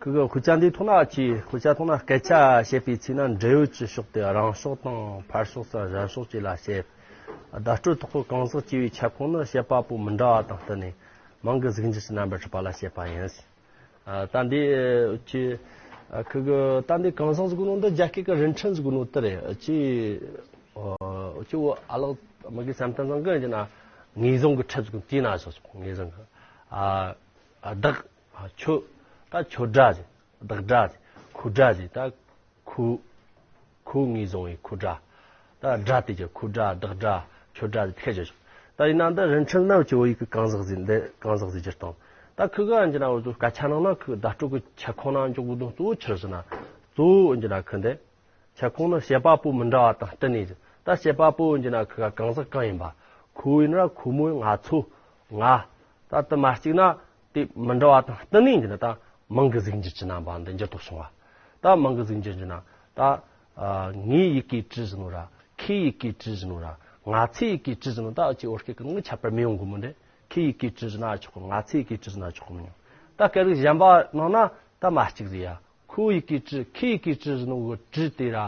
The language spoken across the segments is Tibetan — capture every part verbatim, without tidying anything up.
ཁོ་གི་དཔེ་ཆ་འདིའི་ཐོག་ན་ཅི། དཔེ་ཆ་ཐོག་ན་སྐད་ཆ་བཤད་པའི་ཚེ་ན་འབྲེལ་ཡོད་ཀྱི་ཕྱོགས་ཏེ་རང་ཕྱོགས་དང་ཕར་ཕྱོགས་སམ་གཞན་ཕྱོགས་བཅས་ལ་བཤད། བརྡ་སྤྲོད་ཐོག་གི་གང་ཟག་ཅེས་པའི་ཁྱབ་ཁོངས་ནི་བཤད་པ་པོ་མི་འདྲ་བ་དང་བསྟུན་ནས་མིང་གི་གཟུགས་འགྱུར་གྱི་རྣམ་པར་གྲུབ་པ་ལ་བཤད་པ་ཡིན། ཨ། ད་འདི་ཅི། ཨ། ཁོ་གི་ད་འདི་གང་ཟག་ཟེར་གོ་ནོ་འདི་རྒྱ་སྐད་ཀྱི་人称ཟེར་གོ་ནོ་དེ་རེད། ཅི། ཨོ། ཅི། འོ། ཨ་ལགས། མ་གི་བསམ་གཏན་ཚང་གི་ཡིན་ན་ངེས་བཟུང་གི་ཁྲིད་ཟེར་གོ་དེ་ན་སོ་སོ་ངེས་བཟུང་གི། ཨ། ཨ། བདག་ཨ། ཁྱོད། ད་ཁྱོད་སྒྲ་ཟེར། བདག་སྒྲ་ཟེར། ཁོ་སྒྲ་ཟེར། ད་ཁོ། ཁོ་ངེས་བཟུང་བའི་ཁོ་སྒྲ། ད་སྒྲ་དེ་ཀྱི་ཁོ་སྒྲ། བདག་སྒྲ། ཁྱོད་སྒྲ་ཟེར་ཐེ་ཆོག་ད་ཡིན་ན་འདི་人称ནམ་ཅི་བོད་ཡིག་གི་གང་ཟག་ཟེར་འདི་གང་ཟག་ཟེར་གྱི་སྟངས། ད་ཁོ་གི་ཡིན་གྱི་ན་འོ་ཚོ་སྐད་ཆ་ནང་ན་ཁོ་བརྡ་སྤྲོད་ཀྱི་ཁྱབ་ཁོངས་ན་འཇོག་དགོས་དོན་གཙོ་བོ་ཆི་རེད་ཟེར་ན། གཙོ་བོ་ཡིན་གྱི་ན་ཁོ་འདི། ཁྱབ་ཁོངས་ནི་བྱེད་པ་པོ་མི་འདྲ་བ་དང་བསྟུན་ནས་ཟེར། ད་བྱེད་པ་པོ་ཡིན་གྱི་ན་ཁོ་ག་གང་ཟག་གང་ཡིན་པ། ཁོ་བོ་ཡིན་ན་ཁོ་མོ། ང་ཚོ། ང་། ད་དེ་མ་གཅིག་ན་དེ་མི་འདྲ་བ་དང་བསྟུན་ནས་ཡིན་གྱི་ན་ད་མིང་གི་གཟུགས་འགྱུར་གྱི་རྣམ་པ་འདི་འགྱུར་ལྡོག་བྱུང་བ། ད་མིང་གི་གཟུགས་འགྱུར་གྱི་ན་ད། ཨ། ངའི་ཡི་གེ་བྲི་ཟེར་ནོ་ར། ཁོའི་ཡི་གེ་བྲི་ཟེར་ནོ་ར། ང་ཚོའི་ཡི་གེ་བྲི་ཟེར་ནོ་ད་ཅི་བོད་སྐད་ཀྱི་ནང་ཁྱད་པར་མི་ཡོང་གི་མོ་འདི། ཁོའི་ཡི་གེ་བྲི་ཟེར་ན་ཆོག་གི། ང་ཚོའི་ཡི་གེ་བྲི་ཟེར་ན་ཆོག་གི་མི་ཡོང་། ད་སྐད་རིགས་གཞན་པ་ནང་ན་ད་མ་གཅིག་ཟེར་ཡ། ཁོའི་ཡི་གེ་བྲི། ཁོའི་ཡི་གེ་བྲི་ཟེར་ནོ་གི་བྲི་དེ་ར།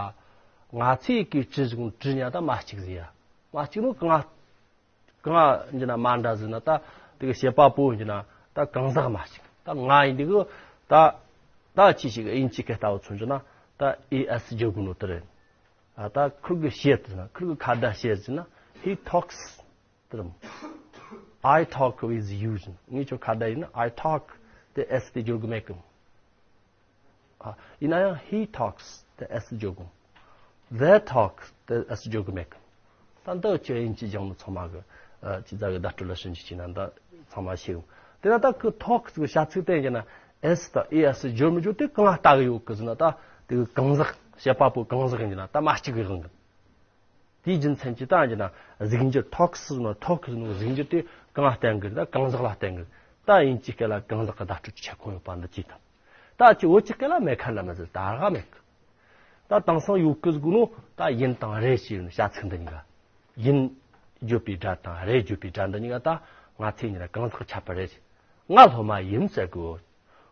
ང་ཚོའི་ཡི་གེ་བྲི་ཟེར་གོ་བྲི་ཉ་ད་མ་གཅིག་ཟེར་ཡ། མ་གཅིག་ནོ་གང་། གང་ཡིན་གྱི་ན་མ་འདྲ་ཟེར་ན་ད་དེ་གི་བྱེད་པ་པོ་ཡིན་གྱི་ན་ད་གང་ཟག་མ་གཅིག་ད་ང་ཡིན་དེ་གི་ད། ད་ཅི་ཞིག་དབྱིན་ཇིའི་སྐད་ལྟ་བུ་མཚོན་གྱི་ན་ད་ཨེ་ཨེས་བརྗོད་དགོས་ནོ་དེ་རེད། ཨ། ད་ཁུར་གི་བཤད་ཟེར་ན། ཁུར་གི་ཁ་བརྡ་བཤད་ཟེར་ན། He talks དེ་རེད་མོ། I talk with you ཟེར་ན། ངས་ཁྱོད་ཁ་བརྡ་ཡིན་ན། I talk དེ་ཨེས་དེ་སྦྱོར་གི་མེད་གི། ཨ། ཡིན་ན་ཡང་he talks དེ་ཨེས་སྦྱོར་གོ། They talk དེ་ཨེས་སྦྱོར་གི་མེད་གི། ད་འདི་ཅི་དབྱིན་ཇི་སྦྱངས་ནོ་ཚང་མ་གི། ཨ། ཅི་ཟེར་གི་བརྡ་སྤྲོད་ལ་ཞིབ་འཇུག་བྱས་ན་འདི་ཚང་མ་ཤེས་གི། དེ་ན་ད་ཁོ་talks གི་བྱ་ཚིག་དེ་ཡིན་ན་ཨེས་དང་ཨེ་ཨེས་སྦྱོར་མི་སྦྱོར་དེ་གང་ལ་ལྟ་གི་ཡོད་གི་ཟེར་ན། ད་དེ་གི་གང་ཟག་བྱེད་པ་པོ་གང་ཟག་ཡིན་གྱི་ན་ད་མ་གཅིག་གི་དབང་གི། དེའི་རྒྱུ་མཚན་གྱིས་ད་ཡིན་ན་གཟུགས་འགྱུར། talks ཟེར་ན། talk ཟེར་ན་གཟུགས་འགྱུར་དེ་གང་ལ་བརྟེན་གི། ད་གང་ཟག་ལ་བརྟེན་གི། ད་དབྱིན་ཇིའི་སྐད་ལ་གང་ཟག་གི་བརྡ་སྤྲོད་ཀྱི་ཁྱབ་ཁོངས་ཡོད་པ་འདི་གཅིག་དང་། ད་ཅི་བོད་ཀྱི་སྐད་ལ་མེད་ཁ་ན་མི་ཟེར། ད་རག་མེད་གི། ད་དེང་སང་ཡོད་གི་ཟེར་གོ་ནོ་ད་ཡིན་དང་རེད་ཞེས་བྱ་ཚིག་འདི་གཉིས་ཀ། ཡིན་བརྗོད་པའི་སྒྲ་དང་རེད་བརྗོད་པའི་སྒྲ་འདི་གཉིས་ཀ་ད་ང་ཚོས་ཡིན་ན་གང་ཟག་ཁྱབ་པ་རེད། ང་སློབ་མ་ཡིན་ཟེར་གོ།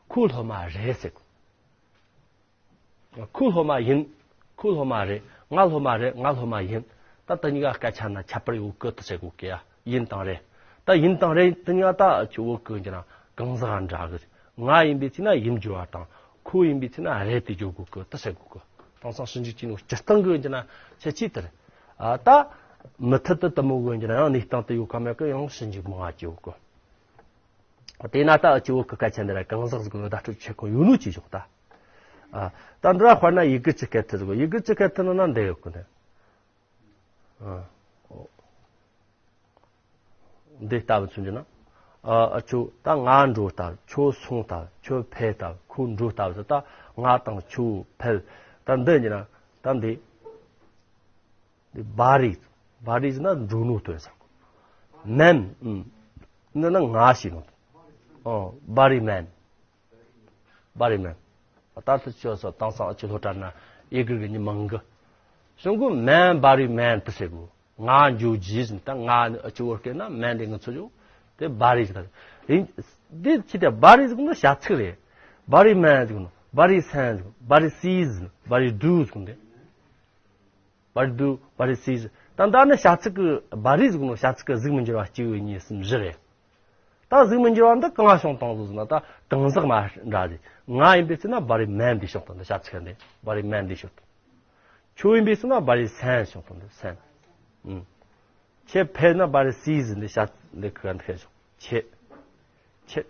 ཁོ་སློབ་མ་རེད་ཟེར་གོ། ཁོ་སློབ་མ་ཡིན། ཁོ་སློབ་མ་རེད། ང་སློབ་མ་རེད། ང་སློབ་མ་ཡིན། ད་དེ་གཉིས་ཀ་སྐད་ཆ་ན་ཁྱད་པར་ཡོད་གི་དེ་ཟེར་གོ་གི་ཡ། ཡིན་དང་རེད། ད་ཡིན་དང་རེད་དེ་གཉིས་ཀ་ད་ཅི་བོད་གི་ཡིན་གྱི་ན་གང་ཟག་འདྲ་གི། ང་ཡིན་པའི་ཚེ་ན་ཡིན་བརྗོད་པ་དང་། ཁོ་ཡིན་པའི་ཚེ་ན་རེད་དེ་བརྗོད་དགོས་གི་དེ་ཟེར་གོ་གི། དེང་སང་ཞིབ་འཇུག་བྱས་ནོ་སྤྱིར་བཏང་གི་ཡིན་གྱི་ན་ཁྱད་ཆོས་དེ་རེད། ཨ། ད་མུ་མཐུད་དུ་དེ་མོ་གི་ཡིན་གྱི་ན་ཡང་གནས་སྟངས་དེ་ཡོད་ག་མེད་གི་ཡང་ཞིབ་འཇུག་མང་ང་བྱེད་དགོས་གི། དེས་ན་ད་སྤྱི་བོ་གི་སྐད་ཆ་འདི་ལ་གང་ཟག་ཟེར་གོ་ནོ་བརྡ་སྤྲོད་ཀྱི་ཁྱད་ཁོངས་ཡོད་ནོ་ཅི་བྱུང་ད། ཨ། ད་འདི་ལ་དཔེར་ན་ཡི་གེ་གི་སྐད་དེ་ཟེར་གོ། ཡི་གེ་གི་སྐད་དེ་ནང་ན་འདི་ཡོད་གི་ནི། ཨ། འདི་ལྟ་བུ་མཚོན་གྱི་ན། ཨ། ཨ། ཁྱོད་ད་ང་འགྲོ་ལྟ་བུ། ཁྱོད་སོང་ལྟ་བུ། ཁྱོད་ཕེབས་ལྟ་བུ། ཁོ་འགྲོ་ལྟ་བུ་ཟེར། ད་ང་དང་ཁྱོད་ཕེབས། ད་འདི་ཡིན་ན་ད་འདི། འདི་བཱ་རི། བཱ་རི་ཟེར་ན་འགྲོ་ནོ་དོན་ཟེར་གོ། མེན། ཨུམ། འདི་ན་ང་ཞེས་ནོ། ཨོ། བཱ་རི་མེན། བཱ་རི་མེན། ད་ལྟ་ཁྱོད་སོ་དེང་སང་ཨ་ཅི་ལྷོ་བྲག་ན་ཡི་གེ་གི་ནི་མང་གི། གཞུང་གི་མེན་བཱ་རི་མེན་དེ་ཟེར་གོ། ང་འགྲོ་རྒྱུ་ཟེར། ད་ང་ནི་ཨ་ཅི་བོད་སྐད་ན་མེན་དེ་ང་ཚོ་ཡོད། དེ་བཱ་རི་ཟེར། ཡིན། འདི་ཅི་སྟེ་བཱ་རི་ཟེར་གོ་ན་བྱ་ཚིག་རེད། བཱ་རི་མེན་ཟེར་གོ་ན། བཱ་རི་སན་ཟེར་གོ། བཱ་རི་སི་ཟེར་གོ། བཱ་རི་དུ་ཟེར་གོ་འདི། བཱ་རི་དུ། བཱ་རི་སི་ཟེར། ད་ད་ནི་བྱ་ཚིག་གི་བཱ་རི་ཟེར་གོ་ནོ་བྱ་ཚིག་གི་གཟུགས་མི་འགྱུར་བ་གཅིག་གཉིས་གསུམ་བཞི་རེད། ད་གཟུགས་མི་འགྱུར་བ་འདི་གང་བྱུང་བཏང་ཟིག་ཟེར་ན། ད་གང་ཟག་མ་འདྲ་ཟིག། ང་ཡིན་པའི་ཚེ་ན་བཱ་རི་མེན་འདི་བྱུང་བཏང་། འདི་བྱ་ཚིག་འདི་བཱ་རི་མེན་འདི་བྱུང་བཏང་། ཁྱོད་ཡིན་པའི་ཚེ་ན་བཱ་རི་སན་བྱུང་བཏང་། འདི་སན། ཨུམ། ཁྱེད་ཕེབས་ན་བཱ་རི་སི་ཟིག། འདི་བྱ་འདི་ག་འདི་ཁེལ་བྱུང་། ཁྱེད། ཁྱེད།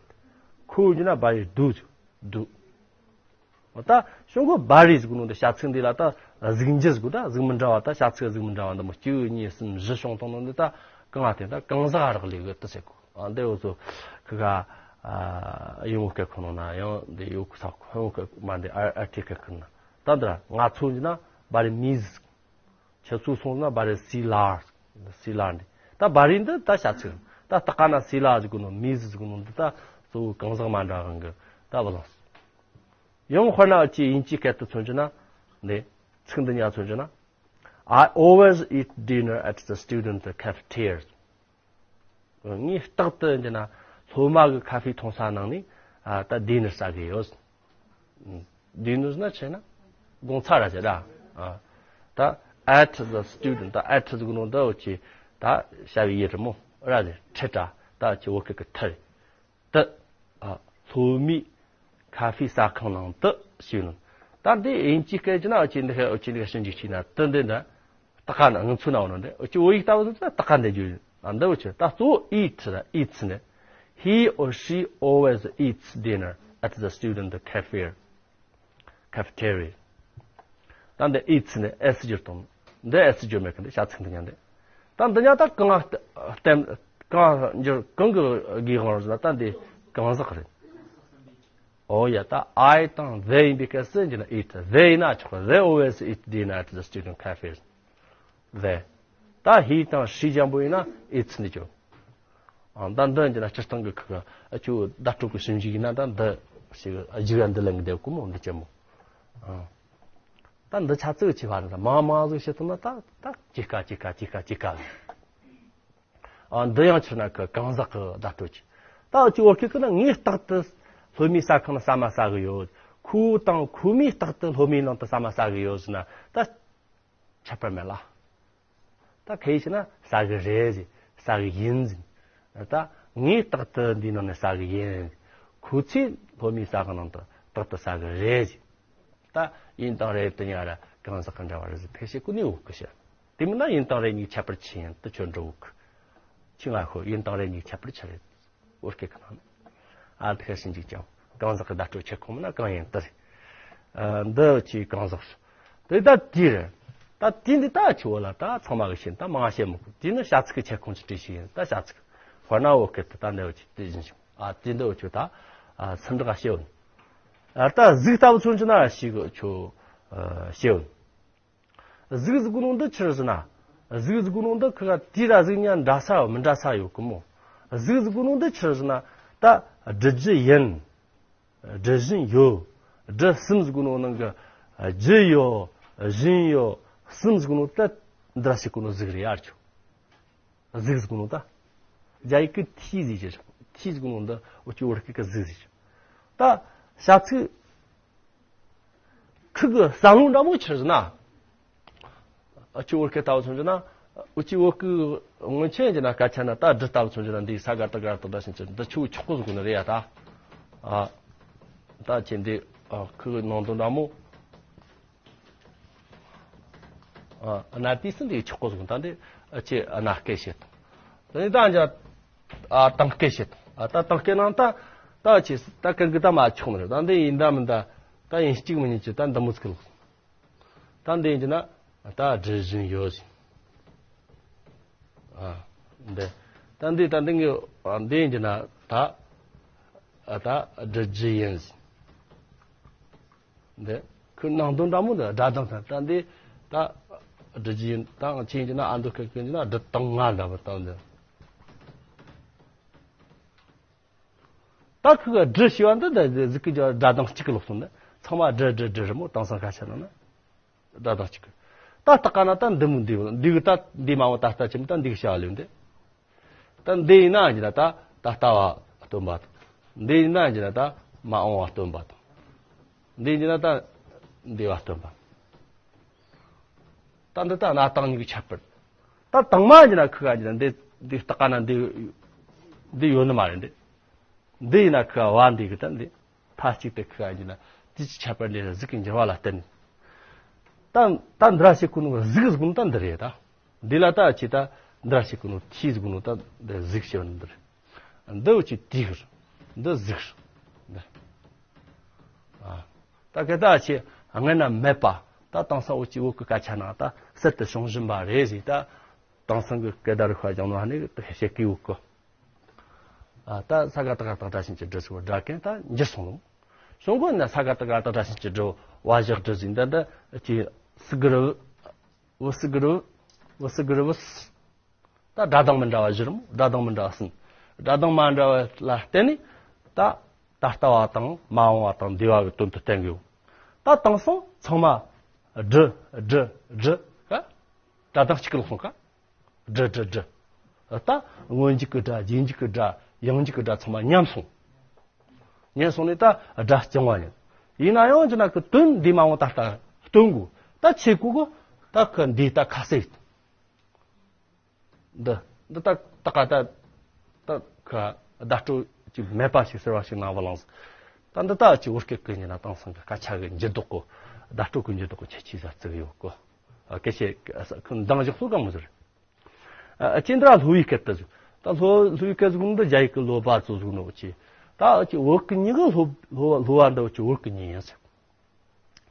ཁོ་ཡིན་ན་བཱ་རི་དུ་ཟིག། དུ། ད་གཞུང་གི་བཱ་རི་ཟེར་གོ་ནོ་འདི་བྱ་ཚིག་འདི་ལ་ད་གཟུགས་འགྱུར་ཟེར་གོ། ད་གཟུགས་མི་འདྲ་བ། ད་བྱ་ཚིག་གཟུགས་མི་འདྲ་བ་འདི་མོ་གཅིག་གཉིས་གསུམ་བཞི་བྱུང་བཏང་ནོ་འདི་ད་གང་ང་བརྟེན། ད་གང་ཟག་རག་ལས་གི་དེ་ཟེར་གོ། ཨ། འདི་འུ་ཚོ་ཁི་ཁ། ཨ། ཡིན་འོ་སྐད་ཁོ་ནོ་ན་ཡང་འདི་ཡོད་གི་ས་ཁོ། ཡིན་འོ་སྐད་མ་འདི་ཨ་ཨ་ཏི་སྐད་ཁོ་ན། ད་འདི་ར་ང་ཚོ་འདི་ན་བཱ་རི་མི་ཟེར། ཁྱེད་ཚོ་སོང་ན་བཱ་རི་སི་ལར། སི་ལར་འདི། ད་བཱ་རི་འདི་ད་བྱ་ཚིག། ད་ད་ག་ན་སི་ལར་ཟེར་གོ་ནོ། མི་ཟེར་གོ་ནོ་འདི་ད་གཙོ་བོ་གང་ཟག་མ་འདྲ་གང་གི་ད་བ་ལང་། ཡང་དཔེར་ན་ཅི་དབྱིན་ཇིའི་སྐད་དུ་མཚོན་རྒྱུ་ན། འདི་ཚིག་འདི་གཉིས་མཚོན་རྒྱུ་ན། I always eat dinner at the student cafeteria. ངས་རྟག་ཏུ་འདི་ན་སློབ་མ་གི་ཁ་ཧྥེ་འཐུང་ས་ནང་ནས། ཨ། ད་ཌི་ནར་ཟ་གི་ཡོད། Do you know ཟེར་ན་ཆི་ན། དགོངས་ཚ་ར་ཟེར་ར། ཨ། ད་at the student ད་at ཟེར་གོ་ནོ་འདི་འུ་ཅི་ད་བྱ་བའི་ཡུལ་རེད་མོ། ར་ཟེར་ཁྲིད་དྲ་ད་འུ་ཅི་བོད་སྐད་ཀྱི་ཐར། ད། ཨ། སློབ་མའི་ཁ་ཧྥེ་ཟ་ཁང་ནང་དུ་ཞུགས་ནས། ད་འདི་དབྱིན་ཇིའི་སྐད་ཀྱི་ན་འུ་ཅི་འདི་ཁ་འུ་ཅི་འདི་ཁ་ཞིབ་འཇུག་བྱས་ན་ད་འདི་འདྲ། ད་ག་ན་ང་ཚོ་ན་འོ་ན་འདི་འུ་ཅི་བོད་ཡིག་ལྟ་བུ་ད་ད་ག་འདི་རྒྱུ། ཨ། འདི་འུ་ཅི་ད་གཙོ་བོ་eat ད་eats ནི། He or she always eats dinner at the student cafe, cafeteria. ད་འདི་eats ནི་s བསྒྱུར་དང་། འདི་s བསྒྱུར་མེད་གི་འདི་བྱ་ཚིག་འདི་ཉན་འདི། ད་འདི་ཉན་ད་གང་སྟེ་གང་འགྱུར་གང་གི་དགེ་དབང་རེད་ཟེར་ན་ད་འདི་གང་ཟག་རེད། ཨོ་ཡ། ད་I དང་they ཡིན་པའི་སྐབས་སུ་འདི་ན་eat། They ཡིན་ན་ཆོག They always eat dinner at the student cafes. They. ད་he དང་she འཇམ་པོ་ཡིན་ན་eats འདི་ཆོག་ཨ། ད་འདི་འདི་ན་སྤྱིར་བཏང་གི་ཁུ་ག་ཨ་ཆུ་བརྡ་སྤྲོད་ཀྱི་ཞིབ་འཇུག་ཡིན་ན་ད་འདི་ཞིག་ཨ་རྒྱུག་ཡ་འདི་ལ་འདི་ཀུ་མོ་འདི་ཅེ་མོ། ཨ། ད་འདི་ཆ་ཚིག་ཆེ་བ་རེད། ད་མང་མང་ཟིག་བཤད་ཐུབ་ན་ད་ད་ཅི་ཀ་ཅི་ཀ་ཅི་ཀ་ཅི་ཀ་ལ། ཨ། འདི་ཡང་ཆི་ན་ཁུ་གང་ཟག་གི་བརྡ་སྤྲོད་ཀྱི། ད་འུ་ཅི་བོད་སྐད་ཀྱི་ན་ངས་རྟག་ཏུ་སློབ་མའི་ཟ་ཁང་ན་ཟ་མ་ཟ་གི་ཡོད། ཁོ་དང་ཁོ་མོས་རྟག་ཏུ་སློབ་མའི་ནང་དུ་ཟ་མ་ཟ་གི་ཡོད་ཟེར་ན་ད་ཁྱད་པར་མེད་ལ། ད་ཁ་ཡིས་བྱས་ན་ཟ་གི་རེད་ཟེར། ཟ་གི་ཡིན་ཟེར། ད་ངས་རྟག་ཏུ་འདིའི་ནང་ནས་ཟ་གི་ཡིན། ཁོ་ཚོས་སློབ་མའི་ཟ་ཁང་ནང་དུ་རྟག་ཏུ་ཟ་གི་རེད་ཟེར། ད་ཡིན་དང་རེད་དུ་ཉར་གང་ཟག་གི་འདྲ་བ་རེད་ཟེར་ཕལ་ཆེར་ཀུན་ནས་འུག་གི་ཤི། དེ་མིན་ན་ཡིན་དང་རེད་གཉིས་ཁྱད་པར་ཆེ་ཡིན་དུ་ཁྱོད་འགྲོ་འུག་ཁྱི་ང་ཤོ་ཡིན་དང་རེད་གཉིས་ཁྱད་པར་ཆེ་རེད། བོད་སྐད་ཀྱི་ནང་ནས། ཨ། དེ་ཤེས་ཞིག་ཀྱང་གང་ཟག་གི་བརྡ་སྤྲོད་ཆེ་ཁོང་ན་གང་ཡིན་དེ་རེད། ཨ། འདི་ཅི་གང་ཟག་རེད། དེ་ད་དེ་རེད། ད་དེ་འདི་ད་ཆི་བོ་ལ་ད་ཚང་མ་གི་ཤེས་ད་མང་བཤད་མི་དགོས། དེ་ནི་བྱ་ཚིག་གི་ཆེ་ཁོང་ཅི་བྲིས་ཤིག་ཡིན་ད་བྱ་ཚིག་དཔེར་ན་བོད་སྐད་དུ་ད་འདི་བོ་ཅི་དེ་བཞིན་ཞིག་ཨ། དེ་འདི་བོ་ཅི་ད། ཨ། སུམ་འགྲིག་བཤད་འོ། ཨ། ད་གཟུགས་ལྟ་བུ་མཚོན་གྱི་ན་ཞིག་ཆོ། ཨ། བཤད་འོ། གཟུགས་ཟེར་གོ་ནོ་འདི་ཆི་རེད་ཟེར་ན། གཟུགས་ཟེར་གོ་ནོ་འདི་ཁི་ག་དེ་ར་གཟུགས་གཉིས་འདྲ་ས་ཡོད་མི་འདྲ་ས་ཡོད་གི་མོ། གཟུགས་ཟེར་གོ་ནོ་འདི་ཆི་རེད་ཟེར་ན། ད་སྒྲུབ་རྒྱུ་ཡིན། སྒྲུབ་བཞིན་ཡོད། སྒྲུབ་གསུམ་ཟེར་གོ་ནོ་ནང་གི་རྒྱུ་ཡོད། བཞིན་ཡོད། གསུམ་ཟེར་གོ་ནོ་ད་འདི་ར་ཞིག་གོ་ནོ་གཟུགས་རེད་ཡར་ཆོ། གཟུགས་ཟེར་གོ་ནོ་ད། རྒྱ་ཡིག་གི་ཐི་ཟེར་གི་ཐི་ཟེར་གོ་ནོ་འདི་འུ་ཅི་བོད་སྐད་ཀྱི་གཟུགས་ཟེར་གི་ད་བྱ་ཚིག་ཁུ་གི་བསམ་བློ་འདྲ་མོ་ཆི་རེད་ཟེར་ན། འུ་ཅི་བོད་སྐད་ལྟ་བུ་མཚོན་རྒྱུ་ན། འུ་ཅི་བོད་སྐད་སྔོན་ཆད་ཀྱི་ན་སྐད་ཆ་ན་ད་སྒྲུབ་ལྟ་བུ་མཚོན་རྒྱུ་ན་འདི་ས་ག་ཏ་ག་ཏ་ད་ཕྱིན་ཆད་འདི་ཆུ་ཆོག་གོ་ཟེར་གོ་ནི་རེད་ཡ་ད། ཨ། ད་ཁྱེད་འདི་ཨ་ཁུ་གི་ནང་དོན་འདྲ་མོ། ཨ། གནའ་དུས་སུ་འདི་ཆོག་གོ་ཟེར་གོ་ད་འདི་ཨ་ཅེ་ཨ་ན་སྐད་བཤད་དང་། ད་འདི་ད་འཇ་ཨ་དང་སྐད་བཤད་དང་། ཨ། ད་དང་སྐད་ནང་ད་ད་ཅེ་ད་ཀན་གི་ད་མ་ཆོག་ནི་རེད། ད་འདི་ཡིན་ད་མིན་ད་ད་ཡིན་གཅིག་མིན་གཉིས་ཀྱི་ད་འདི་མོ་ཚིག་ལོག་ད་འདི་ཡིན་གྱི་ན་ད་སྒྲུབ་བཞིན་ཡོད་ཟིན། ཨ། འདི་ད་འདི་ད་འདི་ངས་ཨ་འདི་ཡིན་གྱི་ན་ད་ཨ་ད་སྒྲུབ་རྒྱུ་ཡིན་ཟིན། འདི་ཁོའི་ནང་དོན་འདྲ་མོ་འདི་སྒྲ་གདངས་ད་ད་འདི་ད་སྒྲུབ་རྒྱུ་ཡིན་ད་ང་ཆེན་གྱི་ན་ཨ་འདུག་ཁ་ཁོན་གྱི་ན་སྒྲུབ་དང་ང་འདྲ་བ་ད་འདི། ད་ཁོ་གི་སྒྲུབ་ཞེས་པ་འདི་འདི་གཟུགས་ཀྱི་སྒྲ་གདངས་གཅིག་གི་ལོག་སོང་ནི་ཚང་མ་སྒྲུབ་སྒྲུབ་སྒྲུབ་རེད་མོ། དེང་སང་སྐད་ཆ་ནང་ན་སྒྲ་གདངས་གཅིག་གི་ད་ད་ག་ན་ད་འདི་མོ་འདི་འདི་གི་ད་འདི་མ་འོ་ད་ལྟ་ཅི་མོ་ད་འདི་གི་བྱ་བ་ལེན་འདི། ད་འདི་ཡིན་ན་ཡིན་ན་ད་ད་ལྟ་བ་སྟོན་པ་དང་། འདི་ཡིན་ན་ཡིན་ན་ད་མ་འོངས་པ་སྟོན་པ་དང་། འདི་ཡིན་ན་ད་འདས་པ་སྟོན་པ། ད་འདི་ད་གནའ་དེང་གཉིས་ཀྱི་ཁྱད་པར། ད་དང་མ་ཡིན་ན་ཁུ་ག་ཡིན་ན་འདི་འདི་ལྟ་ག་ན་འདི་འདི་ཡོད་ནི་མ་རེད་འདི། འདི་ཡིན་ན་ཁུ་ག་བ་འདི་གི་ད་འདི་མཐའ་གཅིག་ཏུ་ཁུ་ག་ཡིན་ན་དེ་ཅི་ཁྱད་པར་འདི་གཟུགས་ཀྱི་འགྱུར་བ་ལ་བརྟེན། ད་ད་འདི་ར་ཞིག་གོ་ནོ་གཟུགས་ཟེར་གོ་ནོ་ད་འདི་རེད་ད། འདི་ལ་ད་ཅི་ད་འདི་ར་ཞིག་གོ་ནོ་ཐི་ཟེར་གོ་ནོ་ད་འདི་གཟུགས་ཞེས་པ་འདི་རེད། འདི་འུ་ཅི་དེ་གི་རེད། འདི་གཟུགས་རེད། འདི། ཨ། ད་ག་ད་ཆེ་སྔ་ན་མེད་པ། ད་དེང་སང་འུ་ཅི་བོད་ཀྱི་སྐད་ཆ་ནང་ད་གསར་དུ་བྱུང་བཞིན་པ་རེད་ཟེར། ད་དེང་སང་གི་སྐད་བརྡ་རིག་པ་སྦྱང་ནོ་ཧ་ནི་བཤད་ཀི་བོད་ཀྱི། ཨ། ད་ས་ག་ཏ་ག་ཏ་སྒྲ་ཞིག་གི་སྒྲ་ཟེར་བ་སྒྲ་གན་ད་འགྱུར་སོང་ལོ། སོང་གོ་ན་ས་ག་ཏ་ག་ཏ་སྒྲ་ཞིག་གི་སྒྲ་བ་བཞག་སྒྲ་ཟེར། ད་ད་ཅི་སི་གི་རི་བུ་སི་གི་རི་བུ་བུ་སི་གི་རི་བུ་སི། ད་སྒྲ་གདངས་མི་འདྲ་བ་བཞི་རེད་མོ། སྒྲ་གདངས་མི་འདྲ་བ་གསུམ། སྒྲ་གདངས་མ་འདྲ་བ་ལ་བརྟེན་ནས་ད་ད་ལྟ་བ་དང་མ་འོངས་པ་དང་འདས་པ་གི་དོན་དུ་བསྟན་གི་ཡོད། ད་དེང་སང་ཚང་མ་སྒྲུབ་སྒྲུབ་སྒྲུབ་ག་སྒྲ་གདངས་གཅིག་གི་ལོག་སོང་ག་སྒྲུབ་སྒྲུབ་སྒྲུབ། ད་སྔོན་འཇུག་གི་སྒྲ་རྗེས་འཇུག་གི་སྒྲ་ཡང་འཇུག་གི་སྒྲ་ཚང་མ་ཉམས་སོང་། ཉན་སོང་ནས་ད་སྒྲ་རྐྱང་བ་ཡིན། ཡིན་ན་ཡང་ཅི་ན་ཁི་དོན་འདི་མ་འོང་ད་ལྟ་སྟོན་དགོས། ད་ཆེ་གོ་གོ་ད་ཁི་འདི་ད་ཁ་སེ། འདི་འདི་ད་ད་ག་ད་ད་ཁ་བརྡ་སྤྲོད་ཅིག་མེད་པ་ཞིག་ཟེར་བ་ཞིག་ནང་བ་ལངས། ད་འདི་ད་ཅི་བོད་སྐད་ཀྱི་ཉིན་ན་དེང་སང་གི་སྐད་ཆ་གི་འགྱུར་ལྡོག་གོ། བརྡ་སྤྲོད་ཀྱི་འགྱུར་ལྡོག་གི་ཁྱད་ཆོས་ཟ་ཚིག་ཡོད་གོ། སྐད་ཆ་ཁི་འདང་ཞིག་སློ་ག་མི་ཟེར། ཨ་ཅི་འདྲ་སློབ་བུའི་སྐད་དུ་ཟིག་ད་སློབ་སློབ་བུའི་སྐད་ཟིག་འདི་རྒྱ་ཡིག་གི་སློབ་པ་ཚོ་ཟིག་ནོ་ཅི། ད་ཨ་ཅི་བོད་ཀྱི་ཉིན་གི་སློབ་སློབ་སློབ་པ་འདི་ཨ་ཅི་བོད་ཀྱི་ཉིན་ཡིན་ཟེར།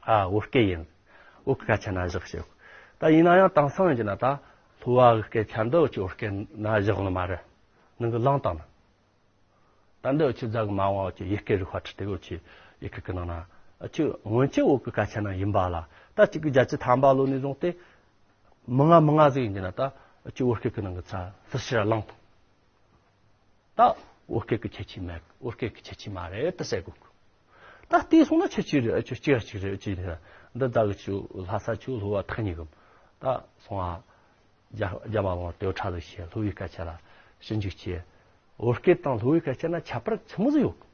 ཨ་བོད་སྐད་ཡིན། བོད་ཀྱི་སྐད་ཆ་ན་བཞག་ཞེས། ད་ཡིན་ན་ཡང་དེང་སང་ཡིན་གྱི་ན་ད་སློབ་པ་གི་སྐད་ཆ་འདི་ཨ་ཅི་བོད་སྐད་ན་བཞག་ནི་མ་རེད། ནང་གི་བླངས་བཏང་ནི། ད་འདི་འུ་ཆོ་རྫ་གི་མ་འོངས་འུ་ཆོ་ཡི་གེ་རིག་པ་ཁྲིད་དེ་འུ་ཆོ་ཡི་གེ་གི་ནང་ན་འུ་ཆོ་སྔོན་ཆད་བོད་གི་སྐད་ཆ་ནང་ཡིན་པ་ལ། ད་གཅིག་གི་བརྒྱད་ཅུ་ཐམ་པ་ལོ་ནས་བཟུང་སྟེ་མི་ང་མི་ང་ཟིག་ཡིན་གྱི་ན་ད་འུ་ཆོ་བོད་སྐད་གི་ནང་གི་ཚ་ཟུར་ཕྱིར་བླངས་ཐོངས། ད་བོད་སྐད་གི་ཁྱད་ཆོས་མེད། བོད་སྐད་གི་ཁྱད་ཆོས་མ་རེད་ད་ཟེར་དགོས་གི། ད་བལྟས་སོང་ན་ཁྱད་ཆོས་རེད། འུ་ཆོ་གཅིག་གཅིག་རེད། འུ་ཆོ་འདི་རྫ་གི་ཆོ་ལྷ་ས་ཆོ་སློབ་པ་ཐག་ཉེ་གི། ད་སོང་ཨ། རྒྱ་རྒྱ་མ་ལོང་དེ་ཁྲ་ཟིག་བྱས། སློབ་བུའི་སྐད་ཆ་ལ་ཞིབ་འཇུག་བྱས། བོད་སྐད་དང་སློབ་བུའི་སྐད་ཆ་ན་ཁྱད་པར་ཆི་མོ་ཟིག་ཡོད།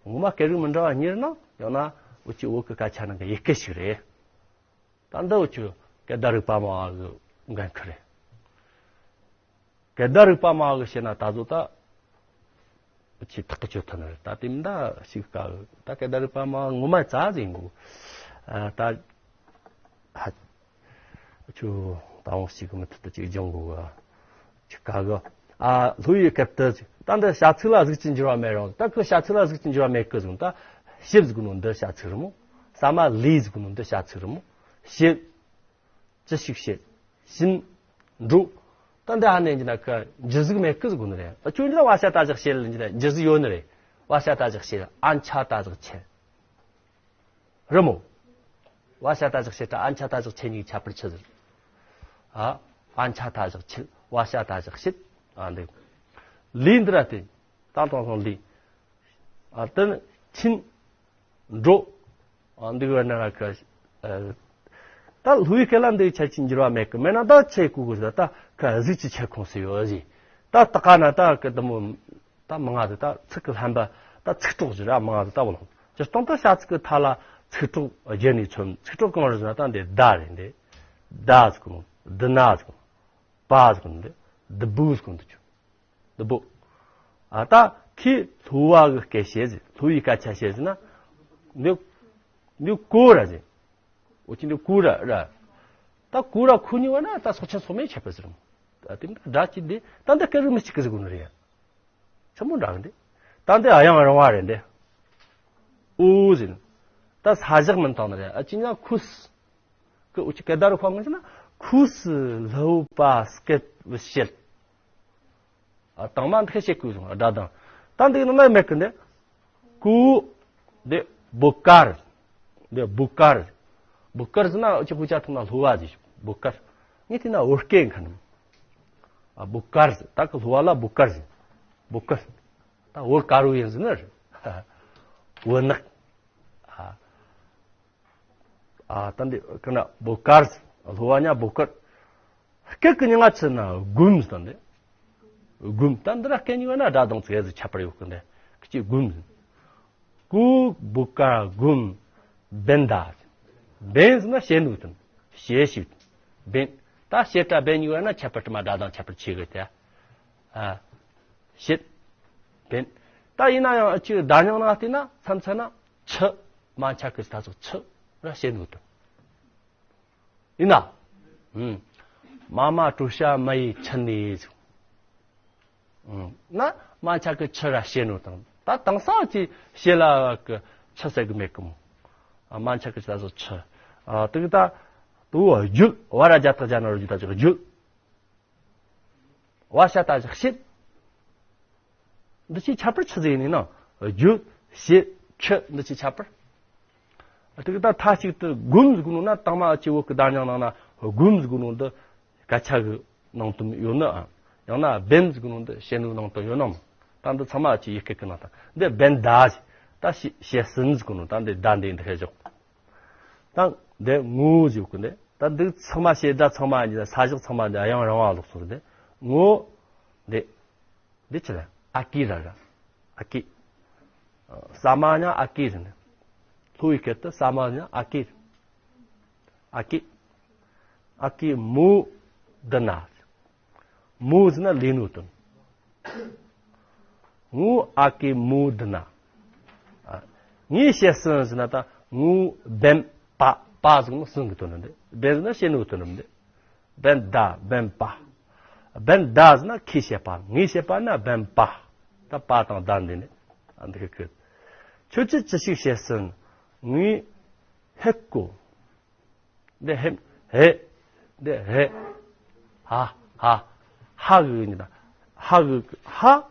ངོ་མ་སྐད་རིགས་མི་འདྲ་བ་གཉིས་ནང་ཡང་ན་འུ་ཆོ་བོད་ཀྱི་སྐད་ཆ་ནང་གི་ཡི་གེ་ཞིག་རེད། ད་འདི་འུ་ཆོ་སྐད་བརྡ་རིག་པ་མ་གི་འགན་ཁུར་རེད། སྐད་བརྡ་རིག་པ་མ་གི་བཤད་ན་ད་གཟོད་ད། ཆེས་ཐག་གི་ཆོད་ཐུབ་ནི་རེད། ད་དེ་མིན་ད་ཞིག་དཀའ་གི། ད་སྐད་བརྡ་རིག་པ་མ་ངོ་མ་རྩ་ཟིན་གོ། ཨ་ད་ཧ་ཆུ་ད་འོང་ཞིག་མི་ཐུབ་ད་ཅིག་སྦྱོང་གོ་གི། ཅིག་དཀའ་གི། ཨ་སློབ་བུའི་སྐད་དུ་ཅིག་ད་འདི་བྱ་ཚིག་ལ་གཟུགས་ཀྱི་འགྱུར་བ་མེད་རུང་། ད་ཁོ་བྱ་ཚིག་ལ་གཟུགས་ཀྱི་འགྱུར་བ་མེད་གི་ཟིག་ད་ཞིབ་ཟིག་ནོ་འདི་བྱ་ཚིག་རེད་མོ། ཟ་མ་ལས་ཟིག་ནོ་འདི་བྱ་ཚིག་རེད་མོ། ཞིབ། ཅི་ཞིག་བྱེད། བྱིན། འགྲོ། ད་འདི་ཧ་ནས་ཀྱི་ན་ཁ་འཇུ་གཟུགས་མེད་ཀི་ཟིག་དགོས་ནི་རེད། ཨ་ཁྱོད་འདི་ལ་བ་ཤ་ད་ཞག་བྱེད་ལ་འཇུ་གཟུགས་ཡོད་ནི་རེད། བ་ཤ་ད་ཞག་བྱེད། ཨན་ཆ་ད་ཞག་ཆེ། རི་མོ། བ་ཤ་ད་ཞག་བྱེད་ད་ཨན་ཆ་ད་ཞག་ཆེ་གཉིས་ཁྱད་པར་ཆི་ཟིག་ཨ། ཨན་ཆ་ད་ཞག་ཆེ། བ་ཤ་ད་ཞག་བྱེད། ཨ་འདི། ལས་འདི་ར་དེ། ད་དང་སང་ལས། ཨ་དེ་ནི་ཕྱིན། འགྲོ། ཨ་འདི་བར་ན་ར་ཁ། ཨ་ད་ལྷོའི་སྐད་ལ་འདི་ཆ་ཅི་འགྱུར་བ་མེད་གི། མེད་ན་ད་ཆེ་གུ་གུ་ཟེར་ད་ཁ་གཟུགས་ཀྱི་ཆེ་ཁོངས་སུ་ཡོད་ཟེར། ད་ད་ག་ན་ད་ཀི་དུ་མོ། ད་མི་ང་ཟེར་ད་ཚིག་གི་ལྷན་པ་ད་ཚིག་གྲོགས་ཟེར་ར་མི་ང་ཟེར་ད་བོ་ལང་། སྤྱིར་བཏང་ད་བྱ་ཚིག་གི་མཐའ་ལ་ཚིག་གྲོགས་རྒྱན་ནས་མཚོན། ཚིག་གྲོགས་གང་རེད་ཟེར་ན་ད་འདི་ད་རེད་འདི། ད་ཟེར་གོ་ནོ། འདི་ན་ཟེར་གོ་ནོ། པ་ཟེར་གོ་ནོ་འདི། འདི་བུ་ཟེར་གོ་ནོ་འདི་ཆུ། འདི་བོ། ཨ་ད་ཁྱེད་ལྷོ་བ་གི་སྐད་བཤད་ཟེར། ལྷོ་ཡི་སྐད་ཆ་བཤད་ཟེར་ན། འདི་འདི་ཀོ་ར་ཟེར། འོ་ཅི་འདི་ཀོ་ར་ར། ད་ཀོ་ར་ཁོ་གཉིས་བ་ན་ད་སོག་ཆེན་སོག་མེད་ཁྱད་པར་ཟེར་མོ། ད་དེ་འདྲ་སྒྲ་ཅི་འདི་ད་འདི་སྐད་རིགས་མི་གཅིག་གི་ཟེར་གོ་ནི་རེད་ཡ། ཆི་མོ་འདྲ་གི་འདི། ད་འདི་ཨ་ཡང་རང་བ་རེད་འདི། འོ་ཟེར། ད་ས་བཞག་མིན་བཏང་ནི་རེད། ཨ་ཅི་ཉ་ཁུ་སི། ཀི་འུ་ཅི་སྐད་བརྡ་རུ་ཁོ་ངོས་ཟེར་ན་ཁུ་སི་ལྷོ་བ་སྐད་བཤད། ཨ་དང་མ་འདི་ཤེས་ཀུ་སོང་སྒྲ་དང་། ད་འདི་ནི་ལ་མེད་གི་འདི། ཀུ། འདི་བུ་དཀར། འདི་བུ་དཀར། བུ་དཀར་ཟེར་ན་ཅི་ཧུ་ཅ་ཐུང་ན་ལྷོ་བ་ཟེར། བུ་དཀར། ངས་དེ་ན་བོད་སྐད་མཁན། ཨ་བུ་དཀར་ཟེར། ད་གི་ལྷོ་བ་ལ་བུ་དཀར་ཟེར། བུ་དཀར། ད་བོད་དཀར་བོ་ཡིན་ཟེར་ནི་རེད། བུ་ནག་ཨ། ཨ་ད་འདི་ཀི་ན་བོ་དཀར། ལྷོ་བ་ཉ་བོ་དཀར། སྐད་ཀྱི་མྱིང་ང་ཚུ་ན་དགུམ་ཟེར་ད་འདི། དགུམ། ད་འདི་ར་སྐད་གཉིས་བ་ན་སྒྲ་གདངས་ཚིག་ཟིག་ཁྱད་པར་ཡོད་གི་འདི། ཁི་ཅི་དགུམ་ཟེར། ཀུ་བོ་དཀར་དགུམ། བེན་ད། བེན་ཟེར་ན་བྱེད་ནུས་དང་བྱེད་ཞིག་བེན། ད་བྱེད་སྒྲ་བེན་གཉིས་བ་ན་ཁྱད་པར་དྲི་མ་སྒྲ་གདངས་ཁྱད་པར་ཆེ་གི་དེ། ཨ། བྱེད། བེན། ད་ཡིན་ན་ཡང་ཅི་བརྡ་རྙིང་ནང་བལྟས་ན་མཚམས་མཚམས་ན་ཆུ། མ་ཆ་ཀི་ད་སོགས་ཆུ་ར་བྱེད་ནུས་དང་། ཡིན་ན། ཨུམ། མ་མ་གྲོ་ཤ་མ་ཡི་ཆུ་ནས་ཟིག་ཨུམ། ན་མ་ཆ་ཀི་ཆུ་ར་བྱེད་ནུས་དང་། ད་དེང་སང་ཅི་བྱེད་ལ་ཀི་ཆུ་ཟེར་གི་མེད་གི་མོ། ཨ་མ་ཆ་ཀི་ད་སོགས་ཆུ། ཨ་དེ་གི་ད་དུ་བརྗོད། བ་ར་རྒྱ་ཐག་རྒྱ་ན་རོ་རྒྱུ་ད་ཅིག་བརྗོད། བ་ཤ་ད་ཞག་བྱེད། འདི་ཆོའི་ཁྱད་པར་ཆི་ཟིག་ཡིན་ནི་ན། རྒྱུ། བྱེད། ཁྱི། འདི་ཆོའི་ཁྱད་པར། དེ་གི་ད་མཐའ་གཅིག་ཏུ་དགུམ་ཟེར་གོ་ནོ་ན་དང་མ་ཨ་ཅེ་བོད་ཀྱི་བརྡ་རྙིང་ནང་ན་དགུམ་ཟེར་གོ་ནོ་འདི་སྐད་ཆ་གི་ནང་དོན་ཡོད་ནི་ཨ། ཡང་ན་བེན་ཟེར་གོ་ནོ་འདི་བྱེད་ནུས་ནང་དོན་ཡོད་ནམ། ད་འདི་ཚང་མ་ཨ་ཅེ་ཡི་སྐད་ཀྱི་ནང་དང་འདི་བེན་ད་ཟེར། ད་བྱེད་བྱེད་ཟིན་ཟེར་གོ་ནོ་ད་འདི་ད་འདི་འདི་ཧེ་ཞོག་ད་འདི་ངོ་ཟེར་གོ་འདི། ད་འདི་ཚང་མ་བྱེད་སྒྲ་ཚང་མ་ཨ་ནི་ས་བཞག་ཚང་མ་འདི་ཨ་ཡང་རང་བ་ལོག་སོང་འདི། ངོ་། འདི། འདི་ཆི་རེད། ཨ་ཀི་ར་ར། ཨ་ཀི། ས་མ་ཉ་ཨ་ཀི་ཟེར་ནས། ལྷོ་ཡི་སྐད་དུ་ཟ་མ་ཟེར་ན་ཨ་ཀེ། ཨ་ཀེ། ཨ་ཀེ་མུ་དི་ན། མུ་ཟེར་ན་ལས་ནོ་དོན། ངུ་ཨ་ཀེ་མུ་དི་ན། ཨ། ངས་བཤད་སྲིན་ཟེར་ན་ད་ངུ་བན་པ། པ་ཟེར་ན་སྲིན་གི་དོན་རེད། བན་ཟེར་ན་བཤད་ནོ་དོན་རེད། བན་ད་བན་པ། བན་ད་ཟེར་ན་ཁོས་བཤད་པ། ངས་བཤད་པ་ན་བན་པ། ད་པ་དང་ད་འདི་ནས་འདི་གི། ཁྱོད་ཀྱིས་ཅི་ཞིག་བཤད་སྲིན། ངས་ཧེ་ཀོ། འདི་ཧེ། ཧེ། འདི་ཧེ། ཧ། ཧ། ཧ་གི་ནི་ད། ཧ་གི་ཧ།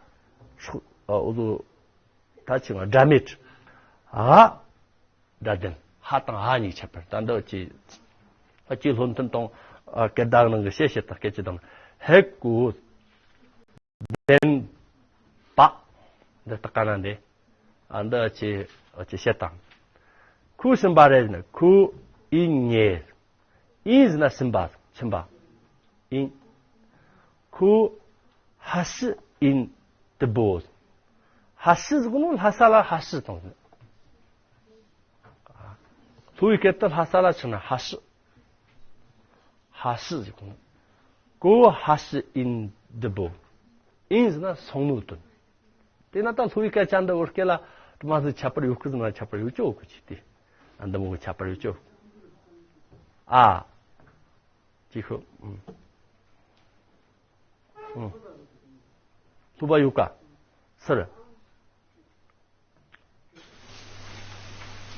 ཧྲུ། ཨ། འུ་ཚོ་ད་ཆི་ང་སྒྲ་མེད། ཧ། སྒྲ་ལྡན། ཧ་དང་ཧ་གཉིས་ཁྱད་པར། ད་འདི་ཅི། ཨ། ཅི་ལྷོ་འཐེན་དང་། ཨ། སྐད་བརྡ་ནང་གི་བཤད་བཤད་དང་སྐད་ཅི་དང་། ཧེ་ཀོ། བན་པ། འདི་ལྟ་ག་ན་འདི། ཨ། འདི་ཅི་ཅི་བཤད་དང་། ཁོ་སུན་པ་རེད་ནི། ཁོ་ཨིན་ཉེ། ཨིན་ཟེར་ན་སུན་པ། ཁྱིམ་པ། ཨིན། ཁོ་ཧ་ཤི་ཨིན་དི་བོ། ཧ་ཤི་ཟེར་གོ་ནོ་ལྷ་ས་ལ་ཧ་ཤི་དང་། ལྷོ་ཡི་སྐད་དུ་ལྷ་ས་ལ་ཆི་ན་ཧ་ཤི། ཧ་ཤི་ཟེར་གོ་ནོ། ཁོ་ཧ་ཤི་ཨིན་དི་བོ། ཨིན་ཟེར་ན་སོང་ནོ་དོན། དེ་ན་ད་ལྷོ་ཡི་སྐད་ཆ་འདི་བོད་སྐད་ལ་མ་ཟིག་ཁྱད་པར་ཡོད་ཀི་ཟེར་ན་ཁྱད་པར་ཡོད་ཅོ་གི་ཅི་སྟེ། ཨ། འདི་མོ་གི་ཁྱད་པར་ཡོད་ཅོ། ཨ། ཅི་ཤོ། ཨུམ། ཨུམ། ལྷོ་པ་ཡོད་ཀ། སུ་རེད།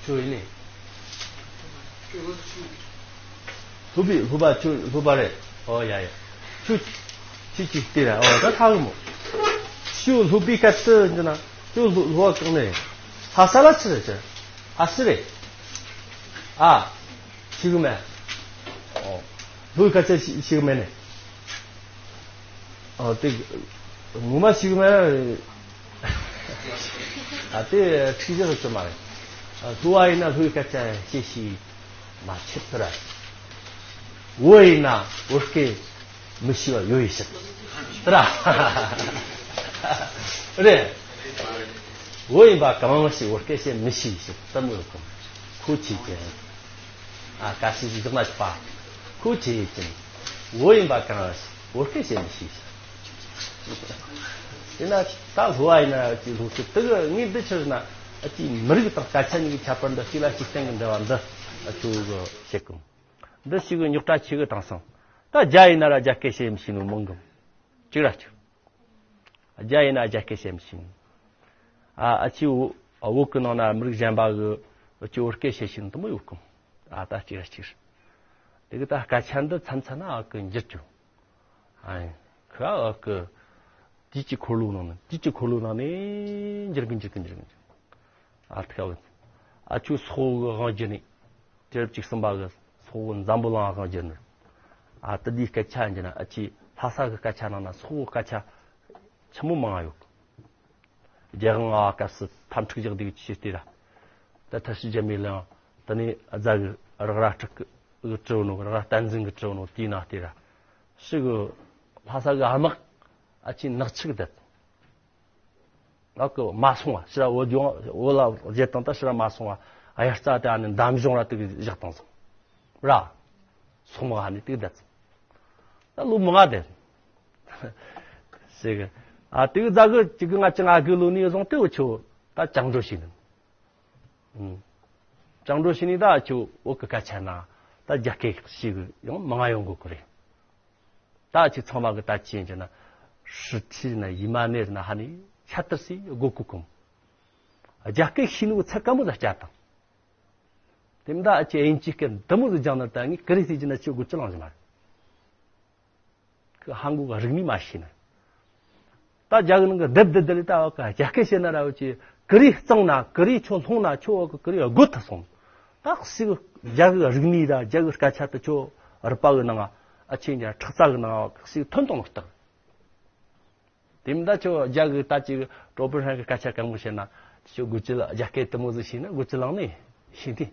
ཁྱོད་ཡིན་ནི། ལྷོ་པའི་ལྷོ་པ། ཁྱོད་ལྷོ་པ་རེད། ཨོ་ཡ་ཡ། ཁྱོད་ཁྱོད་ཅིག་ལྟོས་ར། ཨོ་ད་ཧ་གི་མོ། ཁྱོད་ལྷོ་པའི་སྐད་དུ་འདི་ན། ཁྱོད་ལྷོ་ལྷོ་པ་གང་ནས། ལྷ་ས་ལ་ཆི་རེད་ཆི། ཧ་ཤི་རེད། ཨ། ཤེས་གི་མེད། ཨོ། ལྷོའི་སྐད་ཆ་ཤེས་ཤེས་གི་མེད་ནས། ཨོ། དེ་ངོ་མ་ཤེས་གི་མེད། ཨ། དེ་ཁྲིག་ཟེར་ཚོད་མ་རེད། ཨ། ལྷོ་བ་ཡིན་ན་ལྷོའི་སྐད་ཆ་ཤེས་ཤེས་མ་ཆད་པར། བོད་ཡིན་ན་བོད་སྐད་མི་ཤེས་པ་ཡོད་ཡོད་ཤག་ཏི་ར། རེད། བོད་ཡིན་པ་གང་ཞིག་བོད་སྐད་བཤད་མི་ཤེས་ཤག་ཙམ་ཡོད་གམ། ཁོ་ཆེ་ཅན། ཨ། ཀ་ཤི་ཞིག་འཇོག་ན་ཆོག་པ། ཁོ་ཆེ་ཅན། བོད་ཡིན་པ་གང་ཞིག་བོད་སྐད་བཤད་མི་ཤེས་ཤག། དེ་ན་ད་ལྷོ་བ་ཡིན་ན་ཅིག་ལྷོ་སྐད་དེ་གི་ངས་འདི་ཕྱིར་ན་ཅིག་མི་རིགས་དང་སྐད་ཆ་གཉིས་ཀྱི་ཁྱད་པར་འདི་གཅིག་ལ་གཅིག་བརྟེན་གྱི་འབྲེལ་བ་འདི་ཁྱོད་གི་བཤད་གམ། འདི་ཞིག་གི་རྙོག་དྲ་ཆེ་གི་དྲངས་སོང་། ད་རྒྱ་ཡིན་ན་ར་རྒྱ་སྐད་བཤད་མི་ཤེས་ནོ་མང་གི། གཅིག་ར་གཅིག། རྒྱ་ཡིན་ན་རྒྱ་སྐད་བཤད་མི་ཤེས་ནོ། ཨ། ཨ་ཅི་བོད་བོད་གི་ནང་ན་མི་རིགས་གཞན་པ་གི་ཨ་ཅི་བོད་སྐད་བཤད་ཤེས་ནོ་དེ་མོ་ཡོད་གི། ཨ། ད་གཅིག་ར་གཅིག། དེ་གི་ད་སྐད་ཆ་འདི་མཚམས་མཚམས་ན་ཨ་གི་འགྱུར་གྱི། ཨ། ཁ་ཨ་གི། དུས་ཀྱི་འཁོར་ལོ་ནང་ནས། དུས་ཀྱི་འཁོར་ལོ་ནང་ནས་འགྱུར་གི་འགྱུར་གི་འགྱུར་གི་འགྱུར། ཨ། ཐུག་ཨ། ཨ་ཁྱོད་སོག་གི་དབང་བསྒྱུར་ནས། དུས་རབས་བཅུ་གསུམ་པ་གི་སོག་གི་འཛམ་བུ་གླིང་དབང་བསྒྱུར་ནས། ཨ། དེ་དུས་སྐད་ཆ་འགྱུར་ན། ཨ་ཅི་ལྷ་ས་གི་སྐད་ཆ་ནང་ན་སོག་གི་སྐད་ཆ་ཆི་མོ་མང་ང་ཡོད། རྒྱལ་དབང་ལྔ་པ་སྐབས་སུ་འཐབ་འཁྲུག་བཞག་དུས་ཀྱི་ཆེ་སྟེ་ར། ད་ཐར་ཤུལ་རྒྱ་མི་གླིང་། དེ་ནས་རྫ་གི་རག་ར་ཁྲི་གི་གྲི་བོ་ནོ། རག་ར་བསྟན་འཛིན་གི་གྲི་བོ་ནོ། དེའི་ནང་སྟེ་ར། ཞིག་གི་ལྷ་ས་གི་དམག་ཨ་ཅི་ནག་ཆུ་གི་བསྡད། ཨ་གི་མ་སོང་བ། ཕྱིར་བོད་ལྗོངས་བོད་ལ་བརྗེད་བཏང་། ད་ཕྱིར་མ་སོང་བ། ཨ། དབྱར་རྩྭ་དེ་ཨ་ནི་འདམ་གཞུང་ར་དེ་གི་བཞག་བཏང་སོང་ར། སོག་དམག་ཨ་ནི་དེ་གི་བསྡད་སོང་། ད་ལོ་མང་ང་བསྡད། ཟེར་གི། ཨ། དེ་གི་རྫ་གི་གཅིག་གི་ལྔ་བཅུ་ང་དགུ་ལོ་ནས་བཟུང་སྟེ་འུ་ཆོ་ད་བཅིངས་འགྲོལ་བྱས་ནས། ཨུམ། བཅིངས་འགྲོལ་བྱས་ནས་ད་ཁྱོད་བོད་གི་སྐད་ཆ་ན་ད་རྒྱ་སྐད་ཞིག་ཡང་མང་ང་ཡོང་དགོས་ཀྱི་རེད། ད་ཁྱོད་ཚང་མ་གི་ད་ཅི་ཡིན་ཟེར་ན། ཧྲི་ཐི་ན་ཡི་མ་ནེ་ཟེར་ན་ཧ་ནི་ཆ་ཏི་སི་དགོས་གོ་གོམ། རྒྱ་སྐད་ཤེས་ནོ་ཚད་ག་མོ་ཟ་བསྐྱར་དང་། དེ་མ་ད་ཨ་ཅེ་དབྱིན་ཇི་སྐད་འདི་མོ་ཟིག་སྦྱངས་ན་ད་ངས་ཀི་རི་སི་ཅི་ན་ཁྱོད་དགོས་ཅི་ལང་ཟེར་མ་རེད། ཁོས་ཧན་གོ་གི་རིག་གནས་མ་ཤེས་ན། ད་རྒྱ་གི་ནང་གི་སྡེབ་སྡེབ་སྡེབ་ལས་ད་བ་ག་རྒྱ་སྐད་བཤད་ན་ར་བ་ཅི་ཀི་རི་གཙང་ན། ཀི་རི་ཁྱོད་ལྷུང་ན་ཁྱོད་བ་གི་ཀི་རི་དགོད་ཐུབ་སོང་། ད་ཞིག་རྒྱ་གི་རིག་གནས་ར་རྒྱ་གི་སྐད་ཆ་དེ་ཁྱོད་རུས་པ་གི་ནང་ཨ་ཆེ་ཉ་ཁྲག་རྩ་གི་ནང་ཞིག་ཐོན་གཏོང་ལྟར། དེ་མིན་ད་ཁྱོད་རྒྱ་གི་ད་ཅིག་གྲོགས་པོ་ཧྲན་གི་སྐད་ཆ་གང་མོ་བཤད་ན། ཁྱོད་དགོད་ཅི་ལ། རྒྱ་སྐད་དེ་མོ་ཟིག་ཤེས་ན་དགོད་ཅི་ལང་ནི་ཤེས་ཏེ།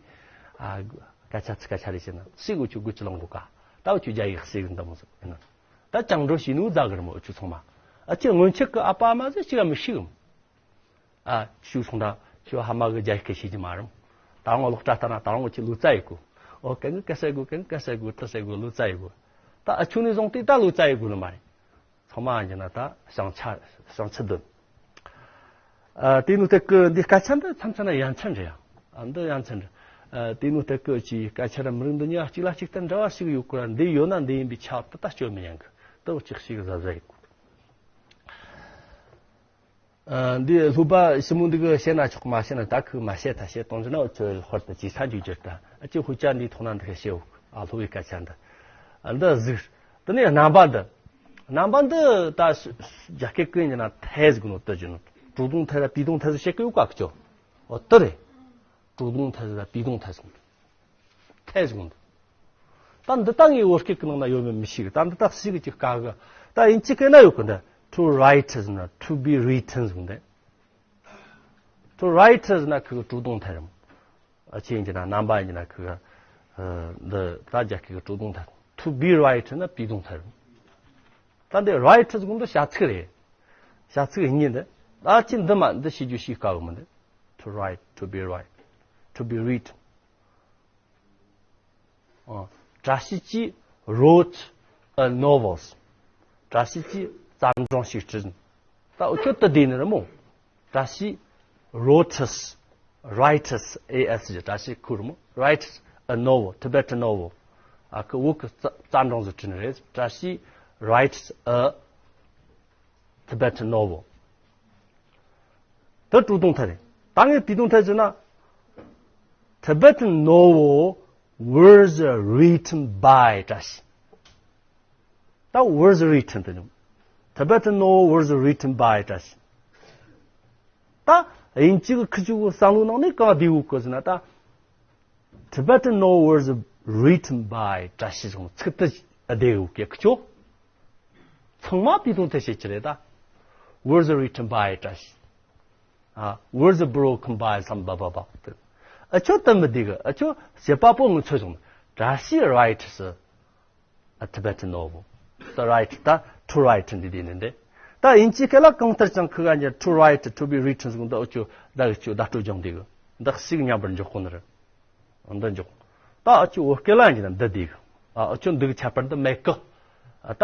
ཨ། སྐད་ཆ་ཚིག་སྐད་ཆ་རེ་བཤད་ན་ཞིག་གོ་ཁྱོད་དགོད་ཅི་ལང་གོ་ག། ད་ཁྱོད་རྒྱ་ཡིག་ཞིག་འདི་མོ་ཟིག་ཡིན་ན། ད་བཅིངས་འགྲོལ་བྱས་ནོ་རྫ་གི་རེད་མོ་ཁྱོད་ཚང་མ། ཨ་ཅེ་སྔོན་ཆད་གི་ཨ་ཕ་ཨ་མ་ཟིག་ཅིག་ག་མི་ཤེས་གམ། ཨ། ཤུགས་སོང་ད་ཁྱོད་ཧ་མ་གི་རྒྱ་སྐད་ཤེས་ཀྱི་མ་རེད། ད་རུང་ཀློག་སྒྲ་ལྟ་ན་ད་རུང་ཅིག་ལོ་ཙཱ་ཡི་གོ། ཨོ་གན་གི་ག་ས་གོ་གན་གི་ག་ས་གོ་ཏི་ས་གོ་ལོ་ཙཱ་ཡི་གོ། ད་ཨ་ཆུ་ནས་བཟུང་སྟེ་ད་ལོ་ཙཱ་ཡི་གོ་ནི་མ་རེད། ཚང་མ་ཡིན་ན་ད་བྱང་ཆ་བྱང་ཆ་དོན། ཨ་དེ་ནུ་དེ་ཀི་འདི་སྐད་ཆ་འདི་མཚམས་མཚམས་ན་ཡ་མཚན་རེད་ཡ། ཨ་འདི་ཡ་མཚན་རེད། ཨ་དེ་ནུ་དེ་ཀི་ཅི་སྐད་ཆ་ར་མི་རིགས་འདི་གཉིས་གཅིག་ལ་གཅིག་ཏུ་འདྲ་བ་ཞིག་ཡོད་ཀི་ར། འདི་ཡོད་ན་འདི་ཡིན་པའི་ཆ་དེ་ད་སྐྱོན་མི་ཉན་གི། དེ་ཅིག་ཞིག་གཟབ་གཟབ་ཡིན་དགོས། ཨ་འདི་ལྷུ་པ་ཞི་མོ་འདི་གི་བཤད་ན་ཆོག་མ་བཤད་ན་ད་ཁུ་མ་བཤད་ད་བཤད་གཏོང་རྒྱུ་ན་འུ་ཚོའི་ཧོར་དུ་ཅི་ས་འཇུག་རྒྱུ་ད། ཨ་ཅི་ཧུ་ཅ་འདི་ཐོག་ན་འདི་ག་བཤད་འུ་ཨ་ལྷུ་བའི་སྐད་ཆ་འདི། ཨ་འདི་གཟིགས། དེ་ནས་རྣམ་པ་འདི། རྣམ་པ་འདི་ད་རྒྱ་སྐད་ཀུན་གྱི་ན་ཐེ་ཟིག་ནོ་དུ་གྱི་ནོ། ཀྲུ་དུང་ཐེ་ཟ་པི་དུང་ཐེ་ཟ་བཤད་གི་ཡོད་ཀ་ཀྱོ། ཨོ་དེ་རེད། ཀྲུ་དུང་ཐེ་ཟ་པི་དུང་ཐེ་ཟ། ཐེ་ཟུང་། ད་འདི་ལྟ་ངའི་བོད་སྐད་ཀྱི་ནང་ན་ཡོད་མེད་མི་ཤེས་གི། ད་འདི་དག་ཞིག་གི་ཅིག་དཀའ་གི། ད་དབྱིན་ཇི་སྐད་ན་ཡོད་གི་འདི། To write is not to be written ཟུང་འདི། To write is not ཁུ་གི་ཀྲུ་དུང་ཐེ་རམ། ཨ་ཆེ་ཡིན་གྱི་ན་རྣམ་པ་ཡིན་གྱི་ན་ཁུ་གི། འདི་ད་རྒྱ་སྐད་ཀྱི་ཀྲུ་དུང་ཐེ། To be write is not པི་དུང་ཐེ་རམ། ད་འདི་write ཟུང་འདི་བྱ་ཚིག་རེད། བྱ་ཚིག་གཉིས་འདི། ཨ་ཆེ་འདི་མ་འདི་ཤེས་རྒྱུ་ཤེས་དཀའ་གི་མི་འདི། To write, to be write, to be written. ཨ། བཀྲ་ཤིས་ཀྱིས་wrote a novel. བཀྲ་ཤིས་ཀྱིས་བརྩམས་སྒྲུང་ཞིག་བྲིས། ད་འུ་ཆོ་དུ་བསྡད་ནི་རེད་མོ། བཀྲ་ཤིས་wrote us, write us, A S ཀྱི་བཀྲ་ཤིས་ཁུར་མོ། Write a novel, Tibetan novel. ཨ་ཁུ་བོད་ཀྱི་བརྩམས་སྒྲུང་ཟིག་བྲིས་ནི་རེད། བཀྲ་ཤིས་writes a Tibetan novel. ད་ཀྲུ་དུང་ཐེ་རེད། ད་ངས་པི་དུང་ཐེ་ཟེར་ན། Tibetan novel was written by བཀྲ་ཤིས། ད་was written དེ་ནི། Tibetan novel was written by བཀྲ་ཤིས། ད་དབྱིན་ཇི་གི་ཁུ་ཆུ་གི་བསམ་བློ་ནང་ནས་གང་བསྡུས་ཡོད་གི་ཟེར་ན་ད། Tibetan novel was written by བཀྲ་ཤིས་ཟེར་ཚིག་དེ་བསྡད་ཡོད་གི་ཁུ་ཆུ། ཚང་མ་པི་དུང་ཐེ་བྱེད་ཀྱི་རེད་ད། Was written by བཀྲ་ཤིས། ཨ། Was broken by some blah blah blah. ཨ་ཆོ་དེ་མི་བསྡད་གི། ཨ་ཆོ་བྱེད་པ་པོ་ངོ་ཚོས་བྱུང་། བཀྲ་ཤིས་writes a Tibetan novel. The write ད་to write འདི་བསྡད་ནི་འདི། ད་དབྱིན་ཇི་སྐད་ལ་གང་ལྟར་ཀྱང་ཁུ་ག་ཉེ་to write, to be written ཟེར་གོ་འདི་ཨ་ཆོ་ད་ཨ་ཆོ་བརྡ་སྤྲོད་སྦྱངས་བསྡད་གི། འདི་ཞིག་མཉམ་པར་འཇོག་གོ་ནི་རེད། འདི་འཇོག་ད་ཨ་ཆོ་བོད་སྐད་ལ་ཡིན་ན་འདི་བསྡད་གི། ཨ་ཨ་ཆོ་འདི་གི་ཁྱད་པར་འདི་མེད་གི། ཨ་ད་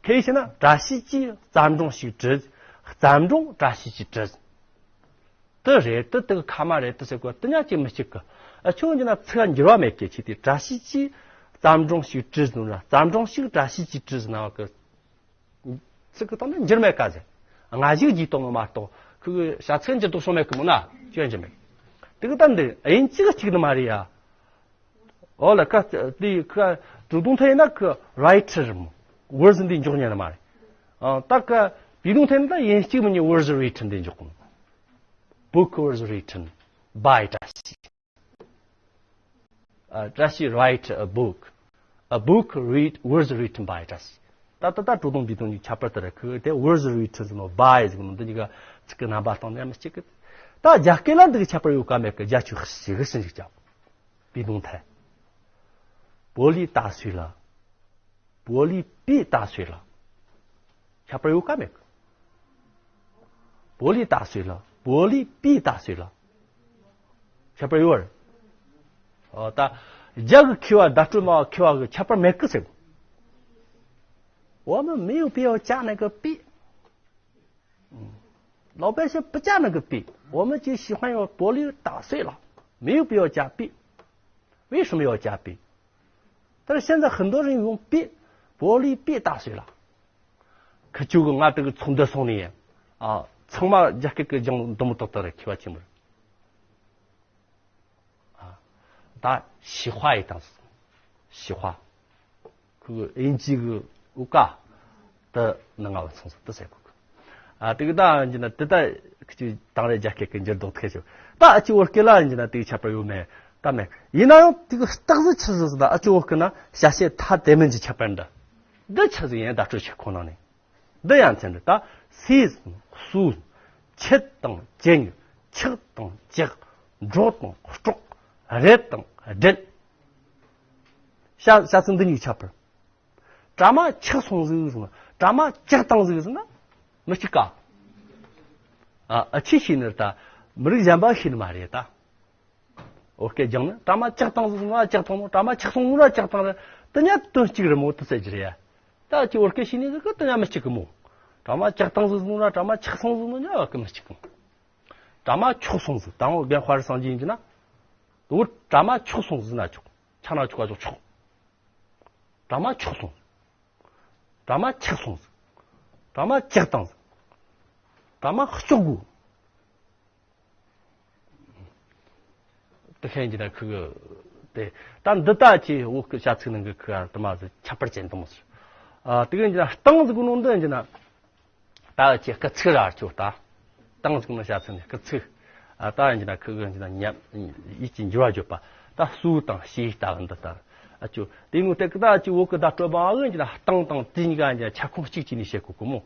ཁེ་ཤི་ན་བཀྲ་ཤིས་ཀྱིས་བརྩམས་སྒྲུང་ཞིག་བྲིས། བརྩམས་སྒྲུང་བཀྲ་ཤིས་ཀྱིས་བྲིས། དེ་རེད་དེ་དེ་གི་ཁ་མ་རེད་དེ་ཟེར་གོ་དེ་ཉག་ཅིག་མི་གཅིག་གི། ཨ་ཆོ་འདི་ན་ཚིག་འགྱུར་བ་མེད་གི་ཆི་དེ་བཀྲ་ཤིས་ཀྱིས་བརྩམས་སྒྲུང་ཞིག་བྲིས་ནོ་ན་བརྩམས་སྒྲུང་ཞིག་བཀྲ་ཤིས་ཀྱིས་བྲིས་ཟེར་ན་བ་གི། ཚིག་གི་སྟེང་ནས་འགྱུར་མེད་ཀ་ཟེར། སྔ་གཞུག་བརྗེས་གཏོང་ནོ་མ་གཏོགས་ཁོ་གི་བྱ་ཚིག་འགྱུར་ལྡོག་བྱུང་མེད་གི་མོ་ན་སྐྱོན་གྱི་མེད། དེ་གི་ད་འདི་དབྱིན་ཇི་གི་གཅིག་ནི་མ་རེད་ཡ། ཨོ་ལ་ཀ་དེ་ཀ་ཀྲུ་དུང་ཐེ་ན་ཀ་writer མོ་was འདི་འཇོག་ཉན་ནི་མ་རེད། ཨ་ད་ཀ་པི་དུང་ཐེ་ན་ད་དབྱིན་གཅིག་མི་ཉན་was written འདི་འཇོག་གི་མོ། Book was written by བཀྲ་ཤིས། ཨ། བཀྲ་ཤིས་write a book. A book read was written by བཀྲ་ཤིས། ད་ད་ད་ཀྲུ་དུང་པི་དུང་གི་ཁྱད་པར་དེ་རེད་ཁུ་དེ་was written ཟེར་ནོ་by ཟེར་ནོ་འདི་གཉིས་ཀ་ཚིག་གི་རྣམ་པ་སྟེང་ནས་མི་གཅིག་གི། ད་རྒྱ་སྐད་ལ་འདི་གི་ཁྱད་པར་ཡོད་ཀ་མེད་གི། རྒྱ་ཆོས་ཤིག་གི་ཤིན་ཞིག་ཅང་པི་དུང་ཐེ། 玻璃打碎了། 玻璃被打碎了། ཁྱད་པར་ཡོད་ཀ་མེད་གི། 玻璃打碎了། 玻璃被打碎了། ཁྱད་པར་ཡོད་རེད། ཨོ་ད་རྒྱ་གི་མཁས་པ་བརྡ་སྤྲོད་སྨྲ་བ་མཁས་པ་གི་ཁྱད་པར་མེད་གི་ཟེར། 我们没有必要加那个被。 老百姓不加那个被，我们就喜欢用玻璃打碎了，没有必要加被。为什么要加被？但是现在很多人用被，玻璃被打碎了。 ཁི་ཆོ་གི་ང་དེ་གི་ཚོགས་འདུ་སོང་ནས་ཨ་ཚང་མ་རྒྱ་སྐད་ཀྱི་སྦྱང་འདི་མོ་ཏག་ཏག་རེད། མཁས་པ་ཆེན་པོ་རེད། ཨ་ད་ཞི་ཧྭ་ཡི་དང་ཞི་ཧྭ། ཁོ་གི་དབྱིན་ཇི་གི་ཨུ་ཀ་ད་ནང་ང་བ་ཚང་ས་ད་ཟེར་གོ་གི། ཨ་དེ་གི་ད་ཡིན་ན་དེ་ད་ཁི་ཆོ་དང་རེ་རྒྱ་སྐད་ཀྱི་འགྱུར་ལྡོག་ཐེ་ཆོ། ད་ཨ་ཅི་བོད་སྐད་ལ་ཡིན་ན་དེ་གི་ཁྱད་པར་ཡོད་མེད་ད་མེད། ཡིན་ན་ཡང་དེ་གི་རྟགས་གཟུགས་ཆི་ཟིག་ཟེར་ན་ཨ་ཅི་བོད་སྐད་ན་བྱ་བྱེད་ཐ་དད་མིན་གྱི་ཁྱད་པར་འདི་འདི་ཆི་ཟིག་ཡིན་བརྡ་སྤྲོད་བྱེད་ཁོ་ནང་ནས། འདི་ཡང་ཚན་རེད་ད། སུས་སུ། ཁྱེད་དང་ཁྱེད། ཆག་དང་ཆག་འགྲོ་དང་འགྲོ། རེད་དང་རེད། བྱ་བྱ་ཚིག་འདི་གཉིས་ཁྱད་པར། གྲ་མ་ཆག་སོང་ཟིག་ཟེར་ན་གྲ་མ་ཆག་བཏང་ཟིག་ཟེར་ན་མི་གཅིག་ག་ཨ་ཨ་ཆི་ཤེས་ནི་རེད་ད། མི་རིགས་གཞན་པ་ཤེས་ནི་མ་རེད་ད། བོད་སྐད་སྦྱངས་ན་གྲ་མ་ཆག་བཏང་ཟིག་ཟིན་ན་ཆག་བཏང་མོ། གྲ་མ་ཆག་སོང་ཟིག་ན་ཆག་བཏང་རེད། དེ་ཉག་དོན་གཅིག་རེད་མོ། དེ་ཟེར་རྒྱུ་རེད་ཡ། ད་ཅི་བོད་སྐད་ཤེས་ནི་ཟིག་གི་དེ་ཉག་མི་གཅིག་གི་མོ། གྲ་མ་ཆག་བཏང་ཟིག་ཟིན་ན་གྲ་མ་ཆག་སོང་ཟིག་ཟིན་ན་ཉག་གི་མི་གཅིག་གི། གྲ་མ་ཆོག་སོང་ཟིག། དང་བོ་རྒན་དཔའ་རིས་སངས་རྒྱས་ཡིན་གྱི་ན། དེ་བོ་གྲ་མ་ཆོག་སོང་ཟིག་ན་ཆོག། ཆག་ན་ཆོག་ག་ཆོག་ཆོག། གྲ་མ་ཆོག་སོང་ཟིག། གྲ་མ་ཆག་སོང་ཟིག། གྲ་མ་ཆག་བཏང་ཟིག། གྲ་མ་གཅོག་དགོས། དེ་ཤེས་ཀྱི་ན་ཁུ་གི། དེ་ད་འདི་ད་ཅི་བོད་ཀྱི་བྱ་ཚིག་ནང་གི་ཁུ་ག་དུ་མ་ཟིག་ཁྱད་པར་ཅན་དུ་མོ་ཟིག། ཨ་དེ་གི་ཀྱི་ན་བཏང་ཟིག་གི་ནང་འདི་ཀྱི་ན། ད་ཅི་སྐུལ་ཚིག་ར་ཆོག་ད། བཏང་ཟིག་ནི་བྱ་ཚིག་ནི་སྐུལ་ཚིག། ཨ་ད་ཀྱི་ན་ཁུ་གི་ཀྱི་ན་ཉམས་ཡིད་ཀྱི་འགྱུར་བ་བརྗོད་པ། ད་སུ་དང་ཞེས་ལྟ་བུ་འདི་ལྟར། ཨ་ཅོ་དེ་ནུ་དེ་ཀི་ད་ཅི་བོད་ཀྱི་བརྡ་སྤྲོད་པ་གི་ཀྱི་ན་བཏང་དང་དེ་གཉིས་ཀ་ཀྱི་ཁྱབ་ཁོངས་གཅིག་བྱས་ནས་བཤད་གོ་གི་མོ།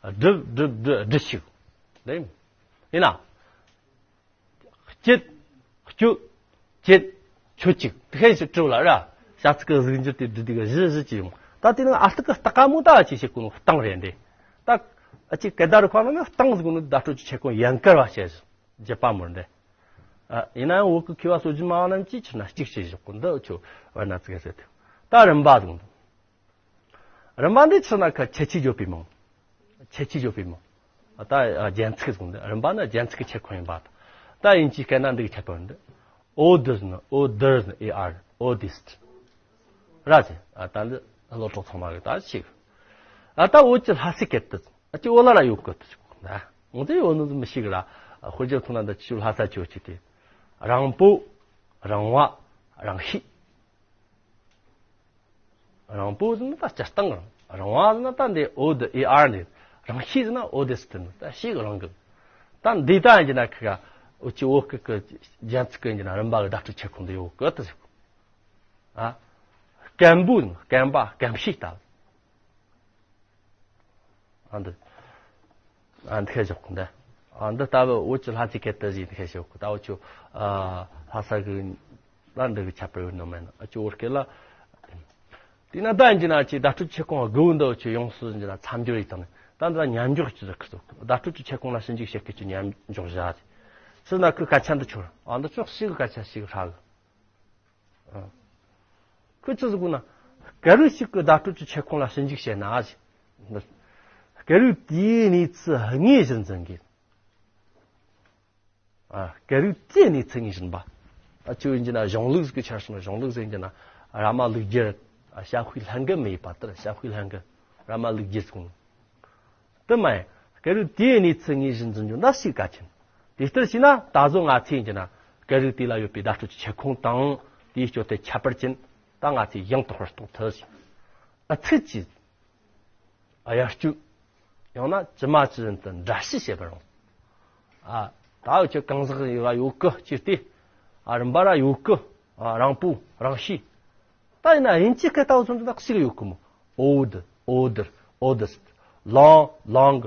སྒྲུབ་སྒྲུབ་སྒྲུབ་སྒྲུབ་ཞིག། དེ་ཡིན་ན། སྐྱིད། སྐྱོ། སྐྱིད། ཁྱོད་ཅིག་དེ་ཤེས་ཞིག་བྲིས་ལ་ར། བྱ་ཚིག་གི་གཟུགས་འགྱུར་དེ་བསྡུས་དེ་གི་བཞི་བཞི་ཅི་ཡོང་། ད་དེ་ནི་ཨ་སྟག་གི་སྟག་ཀ་མོ་ད་ཅི་ཞིག་གོ་ནོ་བཏང་རེད་འདི། ད་ཨ་ཅི་སྐད་བརྡ་རུ་ཁ་ནང་ནི་བཏང་ཟིག་གོ་ནོ་བརྡ་སྤྲོད་ཀྱི་ཁྱད་ཁོངས་ཡན་གར་བ་བཤད་ཟིག། རྒྱུད་པ་མོར་འདི། ཨ་ཡིན་ན་ཡང་བོད་ཀྱི་མཁས་པ་སྲོལ་རྒྱུན་མང་བ་རྣམས་ཀྱིས་ཕྱིར་ན་གཅིག་བྱས་བཞག་གོ། འདི་ཆོ་བར་ན་ཙི་ག་ཟེར་ཏེ། ད་རིམ་པ་ཟིག་འདུག། རིམ་པ་འདི་ཕྱིར་ན་ཁ་ཁྱད་ཆོས་བརྗོད་པའི་མིང་། ཁྱད་ཆོས་བརྗོད་པའི་མིང་། ད་རྒྱན་ཚིག་ཟེར་འདི་རིམ་པ་ནི་རྒྱན་ཚིག་གི་ཁྱད་ཁོངས་ཡིན་པ། ད་དབྱིན་ཇིའི་སྐད་ན་འདི་གི་ཁྱད་པར་འདི། old ཟེར་ན་older ཟེར་ན་er oldest། ར་ཟེར། ཨ་ད་འདི་སློབ་གྲོགས་ཚང་མ་གི་ད་ཤེས། ཨ་ད་བོད་ཀྱི་ལྷ་སའི་སྐད་དུ་ཨ་ཅི་འོ་ལ་ར་ཡོད་གི་དུ་ཞིག་ན། ང་ཚོས་འོ་ནི་མི་ཤེས་གི་ར། དཔེ་རྒྱབ་ཐུབ་ན་འདི་ཆུ་ལྷ་ས་ཆོས་ཅིག་དེ། རིང་པོ། རིང་བ། རིང་ཤོས། རིང་པོ་ཟེར་ན་ད་སྤྱིར་བཏང་རིང་། རིང་བ་ཟེར་ན་ད་འདི་old er ནི། རིང་ཤོས་ཟེར་ན oldest ནི་ད་ཤོས་གི་རིང་གི། ད་འདི་ད་ཡིན་གྱི་ན་ཁི་ག་འུ་ཅི་བོད་སྐད་ཀྱི་རྒྱན་ཚིག་གི་ཡིན་གྱི་ན་རིམ་པ་གི་བརྡ་སྤྲོད་ཁྱད་ཁོངས་འདི་ཡོད་གི་དུ་ཟེར་གོ། ཨ། སྐམ་པོ་ཟེར་ན་སྐམ་པ་སྐམ་ཤོས་ལྟ་བུ། ཨ་འདི། ཨ་འདི་ཁ་བཞག་གོ་འདི། ཨ་འདི་ལྟ་བུ་བོད་ཀྱི་ལྷ་སའི་སྐད་དུ་ཟིག་འདི་ཁ་བཞག་གོ། ད་བོད་ཀྱི་ཨ་ལྷ་ས་གི་ལ་འདི་གི་ཁྱད་པར་ཡོད་ནོ་མེད་ནོ། ཨ་ཅོ་བོད་སྐད་ལ། དེས་ན་ད་ཡིན་གྱི་ན་ཅི་བརྡ་སྤྲོད་ཁྱད་ཁོངས་དགུ་བོ་འདི་ཆོ་ཡོངས་སུ་ཡིན་གྱི་ན་མཚམས་སྦྱོར་ཡིག་དང་ནི་ད་འདི་ལ་མཉམ་འཇོག་ཅི་ཟིག་ཁི་ཚོ་བརྡ་སྤྲོད་ཀྱི་ཁྱད་ཁོངས་ལ་ཞིབ་འཇུག་བྱེད་མཁན་གྱི་མཉམ་འཇོག་བྱ་ཟིག། ཕྱིར་ན་ཁོའི་སྐད་ཆ་འདི་ཆོ་ར། ཨ་འདི་ཆོ་ཤོས་གི་སྐད་ཆ་ཞིག་ཧྲ་གི། ཨ། ཁོས་ཅི་ཟེར་གོ་ན། སྐད་རིགས་ཤིག་གི་བརྡ་སྤྲོད་ཀྱི་ཁྱད་ཁོངས་ལ་ཞིབ་འཇུག་བྱས་ན་ཞེས། སྐད་རིགས་དེའི་གནས་ཚུལ་དངོས་གཞིར་འཛིན་དགོས། ཨ། སྐད་རིགས་དེའི་གནས་ཚུལ་དངོས་གཞིར་འབའ། ཨ་ཅི་ཡིན་གྱི་ན་གཞུང་ལུགས་ཀྱི་ཆ་ནས་གཞུང་ལུགས་ཟེར་གྱི་ན་ར་མ་ལུག་རྒྱུད། ཨ་བྱ་དཔེའི་ལྷན་སྐད་མི་ཡིན་པ་ལྟར་བྱ་དཔེའི་ལྷན་སྐད་ར་མ་ལུག་རྒྱུད་ཟེར་གོ་ནོ། དེ་མ་ཡིན། སྐད་རིགས་དེའི་གནས་ཚུལ་དངོས་གཞིར་འཛིན་རྒྱུ་འདྲ་ཞིག་གལ་ཆེན། དེ་ལྟར་བྱས་ན་ད་གཟོད་ང་ཚོས་ཡིན་གྱི་ན་སྐད་རིགས་དེ་ལ་ཡོད་པའི་བརྡ་སྤྲོད་ཀྱི་ཁྱད་ཁོངས་དང་དེའི་སྤྱོད་དེ་ཁྱད་པར་ཅན་ད་ང་ཚོས་ཡང་དག་པར་རྟོགས་ཐུབ་ཅིང་། ཨ་ཚིག་གི་དབྱར་སྐྱོད། ཡང་ན་ཇི་མ་ཇི་བཞིན་དུ་འདྲ་བཤུས་བྱེད་པར་རུང་། ཨ། ད་འུ་ཅག་གང་ཟག་ཡོད་ལ་ཡོད་གི་ཅི་སྟེ། ཨ་རིམ་པ་ར་ཡོད་གི། ཨ་རིང་པོ་རིང་ཤོས། ད་ཡིན་ན་དབྱིན་ཇིའི་སྐད་ལྟ་བུ་ཚོ་འདི་ན་ཞིག་ཡོད་གི་མོ། old, older, oldest, long, long,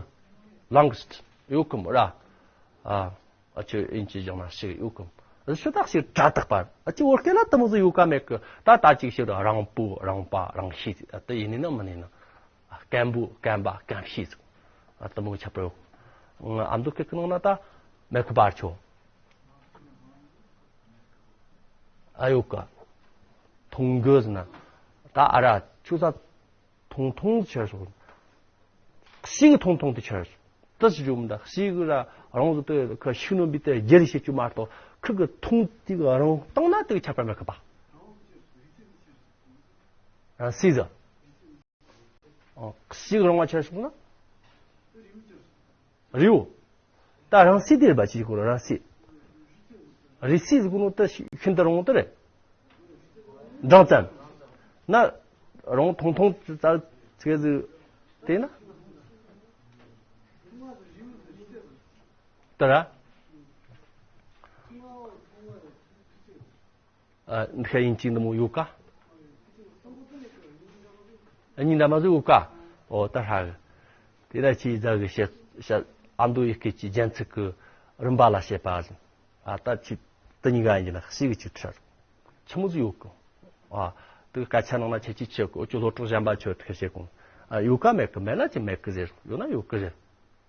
longest ཡོད་གི་མོ་ར། ཨ། ཨ་ཅོ་དབྱིན་ཇི་སྦྱངས་ན་ཞིག་ཡོད་གི་མོ། ཨ་ཤུ་དག་ཞིག་སྒྲ་དག་པ། ཨ་ཅི་བོད་སྐད་ལ་དེ་མོ་ཟིག་ཡོད་ག་མེད་གི། ད་ད་ཅིག་ཞིག་ར་རིང་པོ་རིང་བ་རིང་ཤོས་ཟིག། ཨ་དེ་ཡིན་ནི་ན་མིན་ནི་ན། སྐམ་པོ་སྐམ་པ་སྐམ་ཤོས་ཟིག། ཨ་དེ་མོ་ཁྱད་པར་ཡོད། ཨ་མདོ་སྐད་ཀྱི་ནང་ན་ད་མེད་གི་པར་ཆོ། ཨ་ཡོད་ག། ཐུང་གི་ཟེར་ན། ད་ཨ་ར་ཆུ་ས་ཐུང་ཐུང་ཆེར་སོང་། ཞིག་ཐུང་ཐུང་དུ་ཆེར་སོང་། ད་ཞིག་ཡོད་མི་འདུག། ཞིག་ར་རང་བཟོ་དེ་ཁ་ཤུགས་ནོན་པའི་དེ་རྒྱལ་བྱེད་རྒྱུ་མ་གཏོགས་ཁུ་གི་ཐུང་དེ་གི་རང་བཏང་ན་དེ་གི་ཁྱད་པར་མེད་གི་པ། ཨ་སི་ཟ། ཨོ། ཞིག་རིང་བ་ཆེར་སོང་ན། རིའུ། ད་རིང་སི་དེ་རེད་པ་ཅིག་གོ་ར་རིང་སི། རིང་སི་ཟེར་གོ་ནོ་ད་ཤིན་ཏུ་རིང་བོ་དེ་རེད། འབྲིང་ཙམ། ན། རིང་ཐུང་ཐུང་ཙ་ཙིག་ཟིག་དེ་ན། དེ་ར། ཨ། འདི་ཁ་དབྱིན་ཇི་འདི་མོ་ཡོད་ཀ། ཨ་གཉིས་འདྲ་མ་ཟིག་ཡོད་ཀ། ཨོ་ད་ཧྲ་གི། དེ་ན་ཁྱེད་ཡི་ཛ་གི་བཤད་བཤད་ཨ་མདོ་ཡི་སྐད་ཀྱི་རྒྱན་ཚིག་གི་རིམ་པ་ལ་བཤད་པ་ཟིན། ཨ་ད་ཁྱེད་དེ་གཉིས་ཀ་ཡིན་གྱི་ན་ཞིག་གི་ཅིག་ཁྲར། ཆི་མོ་ཟིག་ཡོད་ཀི། ཨ་དེ་གི་སྐད་ཆ་ནང་ན་ཁྱེད་ཀྱིས་ཆི་གི་འུ་ཅོ་སློབ་གྲོགས་གཞན་པ་ཆོས་དེ་བཤད་གོང་། ཨ་ཡོད་ཀ་མེད་ཀི། མེད་ན་ཅི་མེད་ཀི་ཟེར། ཡོད་ན་ཡོད་ཀི་ཟེར།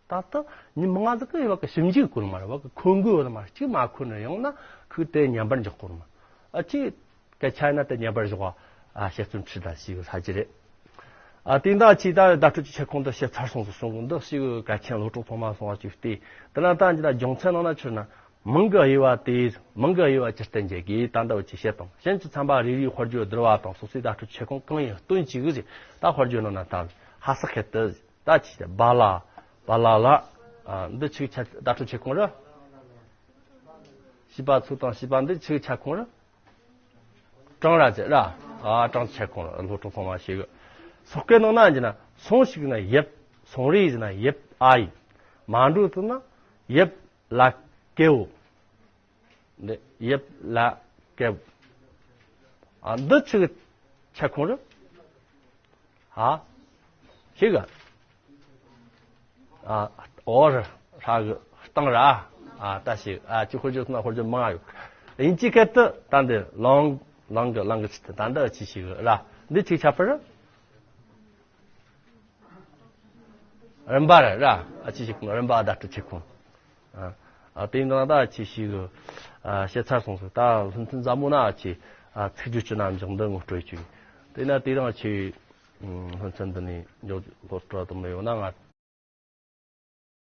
ད་ལྟ་ཉི་མ་ང་ཟིག་གི་ཡོད་པ་གི་ཞིབ་འཇུག་སྐོར་མ་རེད་བ་གི་ཁོ་འགོས་བ་མ་གཅིག་མ་ཁོ་ནས་ཡོང་ན་ཁོས་དེ་ཉམས་པར་འཇོག་སྐོར་མ། ཨ་ཅི་སྐད་ཆ་ཡིན་ན་དེ་ཉམས་པར་འཇོག་པ། ཨ་དཔྱད་རྩོམ་ཁྲིད་ད་ཞིག་ལྷ་རྒྱུ་རེད། ཨ་དེ་འདྲ་ཅིག་ད་བརྡ་སྤྲོད་ཀྱི་ཁྱབ་ཁོངས་འདི་བཤད་ཚར་སོང་ཟིག་གསུང་གི་འདི་ཞིག་གལ་ཆེན་སློབ་གྲོགས་ཚང་མ་སོང་བ་ཅིག་བལྟས། དེ་ན་ད་འདི་ད་སྦྱོང་ཚན་ནང་ན་ཆུར་ན་མིང་གི་དབྱེ་བ་དེ་མིང་གི་དབྱེ་བ་ཇི་ལྟར་འབྱེད་དགོས་ད་འདི་འུ་ཅིག་བཤད་དང་གཞན་གྱི་ཚན་པ་རེ་རེའི་དཔེར་བརྗོད་བསྡུར་བ་དང་སོ་སོའི་བརྡ་སྤྲོད་ཁྱབ་ཁོངས་གང་ཡིན་སྟོན་ཅིག་གི་ཟིག་ད་དཔེར་བརྗོད་ནང་ན་ད་ཧ་སག་ཁེལ་ཏི། ད་ཅི་བྱ་བ་ལ། བ་ལ་ལ། ཨ་འདི་ཆིག་ཆ་བརྡ་སྤྲོད་ཁྱབ་ཁོངས་རེད། བྱིས་པ་ཚོ་དང་བྱིས་པ་འདི་ཆིག་ཁྱབ་ཁོངས་རེད། གྲངས་ར་ཅི་ར། ཨ་གྲངས་ཁྱབ་ཁོངས་རེད། སློབ་གྲོགས་ཚང་མ་ཞིག་གི། སོག་སྐད་ནང་ན་ཡིན་ན་སོང་ཞིག་ན་ཡབ། སོང་རེ་ཡིན་ན་ཡབ་ཨ་ཡིན། མ་འགྲོ་ཐུབ་ན་ཡབ་ལ་ཀེའོ། འདི་ཡབ་ལ་ཀེའོ། ཨ་འདི་ཆིག་ཁྱབ་ཁོངས་རེད། ཧ། ཤེས་ག་ཨ་འོ་ར་ཧྲ་གི་སྟངས་ར། ཨ་ད་ཤེས་ཨ་ཅི་དཔེར་བརྗོད་ན་དཔེར་བརྗོད་མང་ཡོད། དབྱིན་ཇི་སྐད་དུ་ད་འདི་ལོང་ལོང་གི་ལོང་གི་ཆི་ད་འདི་ཅི་ཤེས་གི་ར། འདི་ཅིག་ཁྱབ་པ་ར། རིམ་པ་ར་ར། ཨ་ཅི་ཤེས་གི་རིམ་པ་བརྡ་སྤྲོད་ཁྱབ་ཁོངས། ཨ་ཨ་དེ་ཡིན་ད་ཅི་ཤེས་གི་ཨ་བཤད་ཚར་སོང་ཟིག་ད་ལྷུན་ཚན་ཟབ་མོ་ན་ཨ་ཅི་ཨ་ཚིག་སྦྱོར་གྱི་རྣམ་གཞག་འདི་ངོ་སྤྲོད་བྱས། དེ་ན་དེ་རིང་ཨ་ཅི་ལྷུན་ཚན་འདི་ནས་འཇོག་སློབ་གྲྭ་དུ་མི་ཡོང་ན་ང་